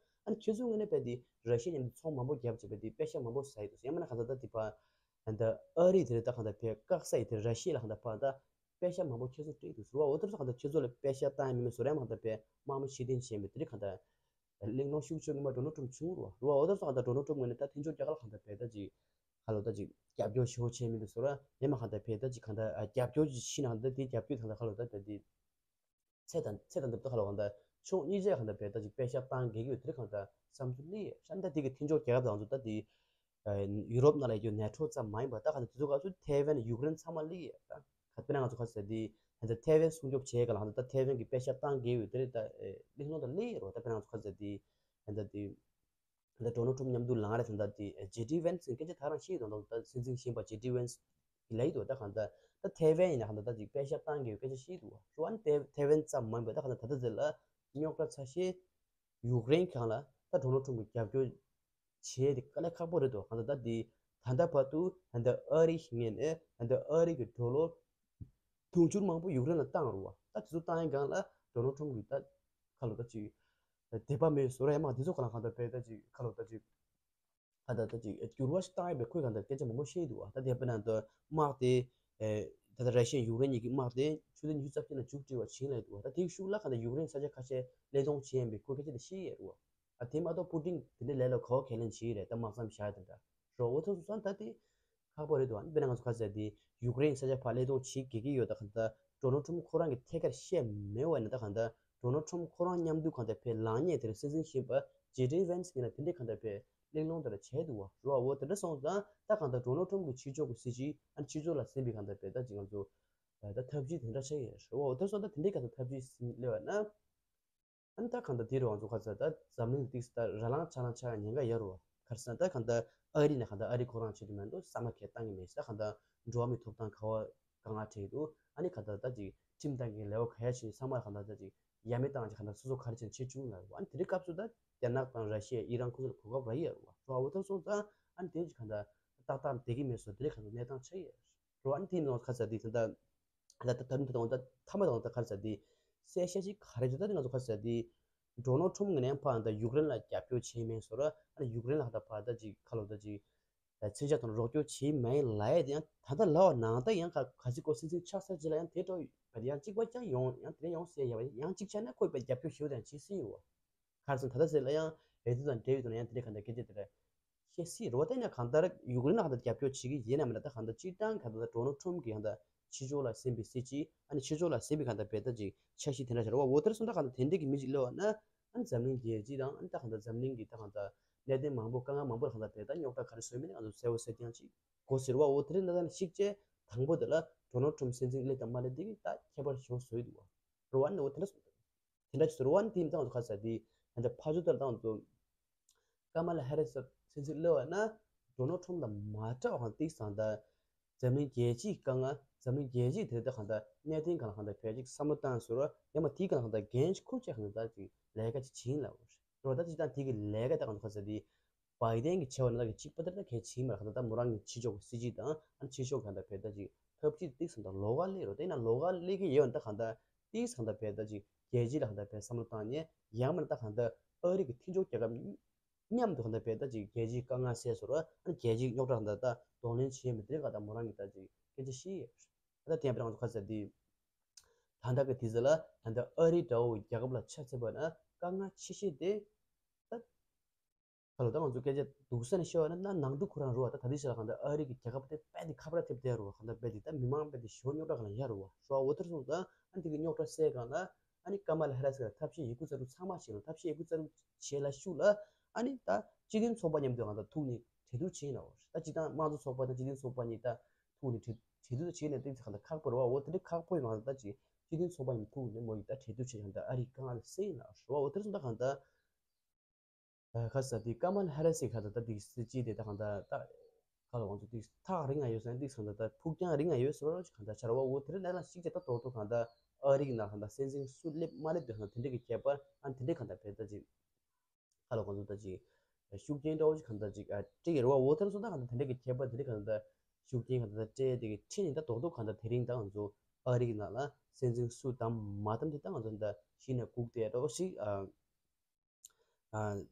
ཨ་ནི་ཁྱེད་ཚོ་ངོས་ནས་བལ་ཡུལ་དེ་ར་ཤི་ཡ་མཉམ་དུ་ཚོང་མང་པོ་བརྒྱབ་བྱས་བལ་ཡུལ་དེ་པེ་ཤ་མང་པོ་ཟ་ཡི་འདུག་ཡང་མིན་ན་གང་ད་ད་དེ་བ་ད་ཨ་རི་དེ་རེད་ད་གང་ད་བལ་ཡུལ་བཀག་ས་ཡི་དེ་ར་ཤི་ཡ་ལ་གང་ད་བ་ད། པེ་ཤ་མང་པོ་ཁྱེད་ཚོ་སྤྲད་འདུག་ཟེར་བ། འོ་དེ་ཚོ་གང་ལྟར་ཁྱེད་ཚོ་ལ་པེ་ཤ་བཏང་ཡ་མེད་མེད་བཟོ་ར་མང་ལྟར་པས་དམག་མི་ཕྱིར་འཐེན་བྱས་མེད་དེ་རིགས་གང་ལྟར་གླེང་སློང་ཤུགས་ཆེ་ངོ་མ་ཌོ་ནལ་ཊམ་བྱུང་རུ་བ་རུ་བ། འོ་དེ་ཚོ་གང་ལྟར་ཌོ་ནལ་ཊམ་ངོས་ནས་ད་མཐུན་ཕྱོགས་རྒྱལ་ཁབ་ལ་གང་ལྟར་པས་ད་ཅིག་ཁ་ལོ་ད་ཅིག་རྒྱབ་སྐྱོར་ཞེ་པོ་བྱས་མེད་འདུག་ཟེར་བ། ཡང་མ་གང་ལྟར་པས་ད་ཅིག་གང་ལྟར་རྒྱབ་སྐྱོར་ཅིག་ཤི་ན་གང་ལྟར་དེ་རྒྱབ་སྐྱོར་གང་ལྟར་ཁ་ལོ་ད་པས་དེ་ཚད་དང་ཚད་དང་འདེབས་ད་ཁ་ལོ་གང་ལྟར་ཕྱོགས་གཉིས་ཆ་གང་ལྟར་པས་ད་ཅིག་པེ་ཤ་བཏང་གི་ཡོད་དེ་རིགས་གང་ལྟར་བསམ་ཚུལ་ལས་ཤ་ད་དེ་གི་མཐུན་ཕྱོགས་རྒྱལ་ཁབ་དང་ཚོ་ད་དེ། ཡུ་རོབ་ནང་ལ་ཡོད་ནེ་ཊོ་ཙམ་མ་ཡིན་པར་ད་ག་ནང་དེ་ཚོ་ག་ཚོད་ཐེ་ཝན་ཡུཀ་རེན་ཚང་མ་སླེབས་ཡོད་ད། ག་དཔེར་ན་ང་ཚོ་ག་ཚོད་དེ་ད་ཐེ་ཝན་སྲུང་སྐྱོབ་བྱེད་ག་ལ་ད་ཐེ་ཝན་གྱི་པེ་ཤ་བཏང་གི་ཡོད་དེ་རེད་ད། གླེང་སློང་ད་སླེབས་ཡོད་རོ། ད་དཔེར་ན་ང་ཚོ་ག་ཚོད་དེ་ད་དེ་ད་ཌོ་ནལ་ཊམ་མཉམ་དུ་ལངས་རེད་ད། ད་དེ་ཇེ་ཌི་ཝན་སི་སྐད་ཆ་ད་རང་ཤེས་དང་ད་སྲིད་འཛིན་གཞོན་པ་ཇེ་ཌི་ཝན་སི་གི་ལ་ཡིད་དུ་ད་གང་ད་ད་ཐེ་ཝན་ཡིན་ན་གང་ད་ད་ཅིག་པེ་ཤ་བཏང་གི་ཡོད་སྐད་ཆ་ཤེས་འདུག་བ། རོ་ཨ་ནི་ཐེ་ཐེ་ཝན་ཙམ་མ་ཡིན་པ་ད་གང་ད་ད་ད་ཟེར་ལ་རྙོག་དྲ་ཚ་ཤེས། ཡུཀ་རེན་གང་ལ་ད་ཌོ་ནལ་ཊམ་གི་རྒྱབ་སྐྱོར་བྱེད་དེ་དཀའ་ལས་ཁག་པོ་རེད་དོ། གང་ལྟར་ད་འདི་ད་ལྟ་བར་དུ་ད་ལྟ་ཨ་རི་ཞིག་ངེས་ནས་ད་ལྟ་ཨ་རི་གི་ཌོ་ལར་དུང་ཕྱུར་མང་པོ་ཡུཀ་རེན་ལ་བཏང་རུ་བ། ད་དེ་ཚོ་བཏང་ཡིན་གང་ལ་ཌོ་ནལ་ཊམ་གི་ད་ཁ་ལོ་ད་ཅིག་དད་པ་མེད་བཟོ་ར་ཡ་མ་དེ་ཚོ་གང་ལ་གང་ལྟར་བས་ད་ཅིག་ཁ་ལོ་ད་ཅིག་ད་ད་ད་ཅིག་འགྱུར་བ་ཞིག་བཏང་ཡོད་པའི་ཁོས་གང་ལྟར་སྐད་ཆ་མང་པོ་བཤད་འདུག་བ། ད་དེ་དཔེར་ན་ད་དམག་དེ་ད་ལྟ་ར་ཤི་ཡ་ཡུཀ་རེན་གཉིས་ཀྱི་དམག་དེ་ཆུ་ཚོད་ཉི་ཤུ་རྩ་གཅིག་ནང་མཇུག་སྒྲིལ་བ་བྱིན་ལ་ཡོད་འདུག་བ། ད་དེའི་ཤུགས་ལ་གང་ལྟར་ཡུཀ་རེན་ས་ཆ་ཁ་ཤས་གླེང་སློང་བྱེད་ཡིན་པའི་ཁོས་སྐད་ཆ་དེ་བཤད་ཡོད་རུ་བ། ཨ་དེ་མ་གཏོགས་པུ་ཏིན་དེ་འདྲའི་ལས་ལ་གོ་བ་གལ་ལན་བྱེད་ཡི་རེད། ད་དམག་མཚམས་བཞག་དེ་འདྲ་རོ། འོ་ཚོ་སོང་ཙང་ད་དེ་ཁག་པོ་རེད་འདུག་ཨ་ནི་དཔེར་ན་ང་ཚོ་ག་ཚོད་དེ་ཡུཀ་རེན་ས་ཆ་ཕར་གླེང་སློང་བྱེད་དགོས་ཀྱི་ཡོད། ད་གང་ལྟར་ཌོ་ནལ་ཊམ་ཁོ་རང་གི་ཐད་ཀར་བཤད་མེད་བ་ཡིན་ན་ད་གང་ལྟར་ཌོ་ནལ་ཊམ་ཁོ་རང་མཉམ་དུ་གང་ལྟར་ཕར་ལངས་ཉེས་དེ་རེད། སྲིད་འཛིན་གཞོན་པ་ཇེ་ཌི་ཝན་སི་ཡིན་ན་དེ་འདྲའི་གང་ལྟར་ཕར་གླེང་སློང་དེ་འདྲ་བྱས་འདུག་བ་རོ། འོ་དེ་འདྲ་སོང་ཙང་ད་གང་ལྟར་ཌོ་ནལ་ཊམ་གི་ཕྱི་ཕྱོགས་ཀྱི་སྲིད་ཇུས་ཨ་ནི་ཕྱི་ཕྱོགས་ལ་ཟིན་པའི་གང་ལྟར་ཕར་ད་ཅིག་ང་ཚོ་ད་ཐབས་ཇུས་དེ་འདྲ་བྱས་ཡོད་རོ། འོ་དེ་སོང་ཙང་དེ་འདྲའི་གང་ལྟར་ཐབས་ཇུས་ཟིན་སླེབས་བ་ན། ཨ་ནི་ད་གང་ལྟར་དེ་རུ་ང་ཚོ་ག་ཚོད་ད་འཛམ་གླིང་ཏིག་ད་ར་ལངས་ཆ་ལངས་ཆ་ཉེན་ཁ་ཡོད་རུ་བ། ག་རེ་ཟེར་ན་ད་གང་ལྟར་ཨ་རི་ནས་གང་ལྟར་ཨ་རི་ཁོ་རང་བྱེད་དུ་མེད་འདུག་བསམ་བློ་གས་བཏང་གི་མེད་ཤི། ད་གང་ལྟར་འགྲོ་བ་མིའི་ཐོབ་ཐང་ག་བ་གང་ང་བྲིས་འདུག་ཨ་ནི་གང་ལྟར་ད་ཅིག་ཁྲིམས་བཏང་གི་ལས་བ་ག་ཡ་བྱེད་ཚང་མ་གང་ལྟར་ད་ཅིག་ཡ་མེད་བཏང་ཅིག་གང་ལྟར་སོ་སོ་ག་རེ་བྱེད་བྱེད་བཅུག་ལ་རུ་བ། ཨ་ནི་དེ་རིང་སྐབས་སུ་ད་རྒྱ་ནག་དང་ར་ཤི་ཡ་ཨི་རན་ཁོ་ཚོ་ལ་གོ་སྐབས་རག་ཡོད་རུ་བ་རུ་བ། འོ་ད་སོང་ཙང་ཨ་ནི་དེ་ཅིག་གང་ལྟར་ཏག་ཏག་བསྡད་ཀྱི་མེད་སོ། དེ་རིང་གང་ལྟར་གནས་སྟངས་ཆགས་ཡོད་རུ་བ། ཨ་ནི་དེ་ནང་ག་ཚོད་དེ་ད་ལྟ། ད་ད་ད་ད་ད་ད་མཐའ་མ་དང་ད་ག་རེ་ཟེར་དེ་གསལ་བཤད་ཅིག་ག་རེ་ཟེར་ད་དེ་ང་ཚོ་ག་རེ་ཟེར་དེ་ཌོ་ནལ་ཊམ་གི་ནས་ཕར་ད་ཡུཀ་རེན་ལ་རྒྱབ་སྐྱོར་བྱེད་མིན་བཟོ་ར་ཨ་ནི་ཡུཀ་རེན་ལ་ད་ཕར་ད་ཅིག་ཁ་ལོ་ད་ཅིག་མཚོན་ཆ་དང་རོགས་སྐྱོར་བྱེད་མིན་ལ་ཡ་དེ་ཡང་ད་ལྟ་ལ་བ་ནང་ད་ཡང་ག་ག་ཚིག་གོ་སྲིད་སྲིད་ཆགས་ས་ཅིག་ལ་ཡང་དེ་འགྲོ་ཡང་གཅིག་པ་ཀྱང་ཡོང་ཡང་དེ་ཡོང་སྲིད་ཡ་བ་ཡང་གཅིག་ཆ་ན་ཁོས་པའི་རྒྱབ་སྐྱོར་ཞུ་དང་བྱེད་སྲིད་ཡོད་བ། ག་རེ་ཟེར་ད་ལྟ་ཟེར་ལ་ཡང་འོས་བསྡུ་དང་འབྲེལ་ཡོད་དུ་ན་ཡང་དེ་འདྲའི་ག་འདྲ་སྐད་ཆ་དེ་འདྲ་བཤད་སྲིད་རོ། ད་ཡིན་ན་གང་ལྟར་ཡུཀ་རེན་ལ་གང་ལྟར་རྒྱབ་སྐྱོར་བྱེད་ཀྱི་ཡིན་ནམ་མིན་ན། ད་གང་ལྟར་སྤྱིར་བཏང་གང་ལྟར་ཌོ་ནལ་ཊམ་གྱིས་གང་ལྟར་ཕྱི་ཕྱོགས་ལ་ཟིན་པའི་སྲིད་ཇུས་ཨ་ནི་ཕྱི་ཕྱོགས་ལ་ཟིན་པའི་གང་ལྟར་བེད་ལྟ་ཅིག་འཆར་གཞི་དེ་འདྲ་བྱ་རོ་བ། འོ་དེར་སོང་ད་གང་ལྟར་དེ་འདྲའི་གི་མི་ཅིག་སླེབས་པ་ན་ཨ་ནི་འཛམ་གླིང་རྒྱལ་སྤྱི་དང་ཨ་ནི་ད་གང་ལྟར་འཛམ་གླིང་གི་ད་གང་ལྟར་གནད་དོན་མང་པོ་དཀའ་ངལ་མང་པོར་གང་ལྟར་བེད་ལྟ་རྙོག་དྲ་ག་རེ་བཟོས་མིན་ང་ཚོ་གསལ་བོ་གསལ་རྐྱང་ཅིག་གོ་ཟེར་བ། འོ་དེ་རིང་ད་ལྟ་ནི་གཅིག་བྱས་དང་པོ་དེ་ལ་ཌོ་ནལ་ཊམ་སྲིད་འཛིན་སླེབས་དང་མ་སླེབས་དེ་གི་ད་ཁྱད་པར་ཞེ་པོ་བཟོས་འདུག་བ་རོ་བ། ཨ་ནི་འོ་དེ་འདྲ་སོང་། དེ་འདྲ་ཅིག་ཟེར་བ་ནི་དེའི་མཚམས་སུ་ག་ཟེར་དེ་ད་ལྟ་ཕར་ཚུར་ལྟར་བཏང་དུས་ཀ་མ་ལ་ཧེ་རི་སི་སྲིད་འཛིན་སླེབས་པ་ན་ཌོ་ནལ་ཊམ་དང་མ་འདྲ་བ་གང་ཏིག་སང་ད་འཛམ་གླིང་རྒྱལ་སྤྱིའི་དཀའ་ངལ་འཛམ་གླིང་རྒྱལ་སྤྱིའི་དེ་ལྟ་གང་ད་གནད་དོན་གང་ལ་གང་ད་བེད་ཅིག་བསམ་བློ་བཏང་ཟེར་བ་ཡང་མ་དེའི་གང་ལ་གང་ད་འགན་ཞིག་ཁུར་བྱས་གང་ད་ཅིག་ལས་ཀ་ཅིག་བྱིན་ལ་འོ་རེད་བ། ད་ཅིག་ད་དེ་གི་ལས་ཀ་ད་གང་ད་ག་ཟེར་དེ། བའི་ཏན་གྱི་ཆེ་བ་ནི་ལ་གི་གཅིག་པ་དེར་ད་གལ་ཆེན་མ་རེད། གང་ལྟར་ད་མོ་རང་གི་ཕྱི་ཕྱོགས་ཀྱི་སྲིད་ཇུས་དང་ཨ་ནི་ཕྱི་ཕྱོགས་གང་ལྟར་བེད་ལྟ་ཅིག་ཐབས་ཇུས་ཏིག་སང་ད་ལོགས་ཀ་སླེབས་རོ། དེ་ན་ལོགས་ཀ་སླེབས་ཀྱི་ཡོད་ན་ད་གང་ལྟར་ཏིག་སང་ད་བེད་ལྟ་ཅིག་རྒྱལ་སྤྱི་ལ་གང་ལྟར་བེད་བསམ་བློ་བཏང་ནས་ཡང་མིན་ན་ད་གང་ལྟར་ཨ་རི་གི་མཐུན་ཕྱོགས་རྒྱལ་ཁབ་མཉམ་དུ་གང་ལྟར་བེད་ལྟ་ཅིག་རྒྱལ་སྤྱིའི་དཀའ་ངལ་སེལ་ཟེར་རོ། ཨ་ནི་རྒྱལ་སྤྱིའི་རྙོག་དྲ་གང་ལྟར་ད་གདོང་ལེན་བྱེད་མི་དེ་གང་ལྟར་མོ་རང་གི་ད་ཅིག་སྐད་ཆ་བཤད་ཡོད། ད་དེ་ཡང་བེད་ང་ཚོ་ག་ཟེར་དེ། ད་ལྟ་གི་དུས་ཚོད་ལ་ད་ལྟ་ཨ་རི་འདྲ་བོ་རྒྱལ་ཁབ་ལ་ཆ་མཚོན་པ་ན་དཀའ་ངལ་ཆེ་ཤོས་དེ་ད། ཁ་ལོ་ད་ང་ཚོ་སྐད་ཆ་སྡུག་ས་ནས་བཤད་པ་ན་ན་ནང་འཁྲུག་ཁོ་རང་རེད་བ། ད་ད་ལྟའི་ཆ་ལ་གང་ལྟར་ཨ་རི་གི་རྒྱལ་ཁབ་དེ་རྦད་དེ་ཁ་པར་ཐེབས་བསྡད་རེད་བ། གང་ལྟར་རྦད་དེ་ད་མི་མང་རྦད་དེ་ཞོར་རྙོག་དྲ་གང་ལ་ཡོད་རེད་བ། རེད་བ། འོ་དེར་སོང་ཙང་ཨ་ནི་དེ་གི་རྙོག་དྲ་སེལ་གང་ལ་ཨ་ནི་ཀ་མ་ལ་ཧེ་ར་སི་གི་ཐབས་ཤེས་ཡོད་རྒུ་རྩལ་སྤྲུགས་ཚང་མ་བྱས་ལ། ཐབས་ཤེས་ཡོད་རྒུ་རྩལ་སྤྲུགས་བྱས་ལ་ཤུགས་ལ་ཨ་ནི་ད་སྤྱི་མཐུན་ཚོགས་པ་མཉམ་དུ་གང་ལྟར་ཐུག་ནས་གྲོས་བསྡུར་བྱས་ན་འོ། ད་སྤྱི་བཏང་དམངས་གཙོ་ཚོགས་པ་དང་སྤྱི་མཐུན་ཚོགས་པ་གཉིས་ད་ཐུག་ནས་གྲོས་གྲོས་བསྡུར་བྱས་ནས་དེ་གང་ལྟར་ཁག་པོ་རེད་བ། འོ་དེ་འདྲ་ཁག་པོ་ཡིན་གང་ལྟར་ད་ཅིག་སྤྱི་མཐུན་ཚོགས་པ་མཉམ་ཐུག་ནས་མོ་ཡིས་ད་གྲོས་བསྡུར་བྱས་གང་ལྟར་ཨ་རིའི་དཀའ་ངལ་སེལ་ཡིན་ལ་རེད་བ། འོ་དེར་སོང་ད་གང་ལྟར། ཁ་ས་དེ་ཀ་མ་ལ་ཧེ་ར་སི་ཁ་ད་ད་དེ་སྲིད་སྤྱི་དེ་ད་གང་ད་ད་ཁ་ལ་ང་ཚོ་དེ་ཐག་རིང་ང་ཡོད་ས་ནས་དེ་གང་ད་ད་ཕུགས་རྒྱང་རིང་ང་ཡོད་ཟེར་བ་གང་ད་ཆ་ར་བ། འོ་དེ་རིང་ནས་ལ་ཞིག་ཅེ་ད་ཏོག་ཏོག་གང་ད་ཨ་རི་གི་ནང་གང་ད་སྲིད་འཛིན་སུ་སླེབས་མ་སླེབས་དེ་གང་ད་དེ་འདྲ་གི་ཁྱད་པར་ཨ་དེ་འདྲ་གང་ད་བེད་ད་ཅིག་ཁ་ལ་ང་ཚོ་ད་ཅིག་ཤུགས་རྐྱེན་འདྲ་བོ་ཅིག་གང་ད་ཅིག་ཨ་སྤྲད་ཡོད་ར་བ། འོ་དེ་རིང་སོང་ད་གང་ད་དེ་འདྲ་གི་ཁྱད་པར་དེ་འདྲ་གང་ད་ཤུགས་རྐྱེན་གང་ད་ད་སྤྲད་དེ་གི་ཁྲིད་ནས་ད་ཏོག་ཏོག་གང་ད་དེ་རིང་ད་ང་ཚོ་ཨ་རི་གི་ནང་ལ་སྲིད་འཛིན་སུ་དམ་མ་དམ་དེ་ད་ང་ཚོ་ད་གཞི་ནས་སྒུག་བསྡད་འདྲ་བོ་ཞིག་ཨ།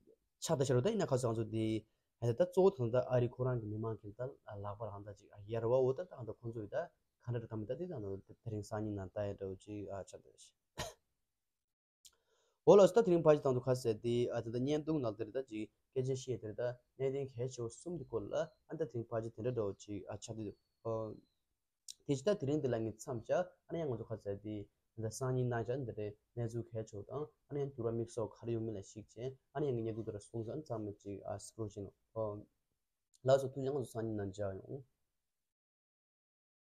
ཆགས་ད་ཤར་བ་ད་ཡིན་ན་ཁ་སང་ཚོ་དེ་ཧ་ད་གཙོ་བོ་དང་ད་ཨ་རི་ཁོ་རང་གི་མི་མང་གི་ད་ལག་པ་རང་ད་ཅིག་ཡར་བ། འོ་ད་ད་ད་ཁོང་ཚོ་ཡི་ད་ག་འདྲ་ད་མི་ད་དེ་ད་ད་དེ་རིང་སང་ཉིན་ནང་ད་ཡ་འདྲ་བོ་ཅིག་ཨ་ཆགས་ད་ཤི། འོ་ལགས་སོ། ད་དེ་རིང་ཕ་ཅི་དང་དུ་ཁ་གསལ་དེ་ཨ་ད་ད་བརྙན་ཐུང་ནང་དེར་ད་ཅིག་སྐད་ཆ་བཤད་དེར་ད་གནད་དོན་གལ་ཆེ་བ་གསུམ་དེ་སྐོར་ལ་ཨ་ད་དེ་རིང་ཕ་ཅི་དེ་འདྲ་འདྲ་བོ་ཅིག་ཨ་ཆགས་དེ། དེ་ཕྱི་ད་དེ་རིང་འདི་ལ་ངས་མཚམས་བཞག་ཨ་ནི་ཡང་ང་ཚོ་ཁ་གསལ་དེ་འདི་སང་ཉིན་གནང་བཞག་འདི་རེད། གནས་ཚུལ་གལ་ཆེ་བ་དང་ཨ་ནི་ཡང་འགྱུར་བ་དམིགས་བསལ་ག་རེ་ཡོང་མིན་ལ་གཞིགས་བྱས་ཨ་ནི་ཡང་ངས་ཉེ་དུ་དེ་ར་སོང་ཙང་ཚང་མས་ཅིག་ཨ་སྐོར་བྱས་ནོ། ལགས་སོ། ཐུགས་རྗེ་ཆེ། ང་ཚོ་སང་ཉིན་ནང་མཇལ་ཡོང་།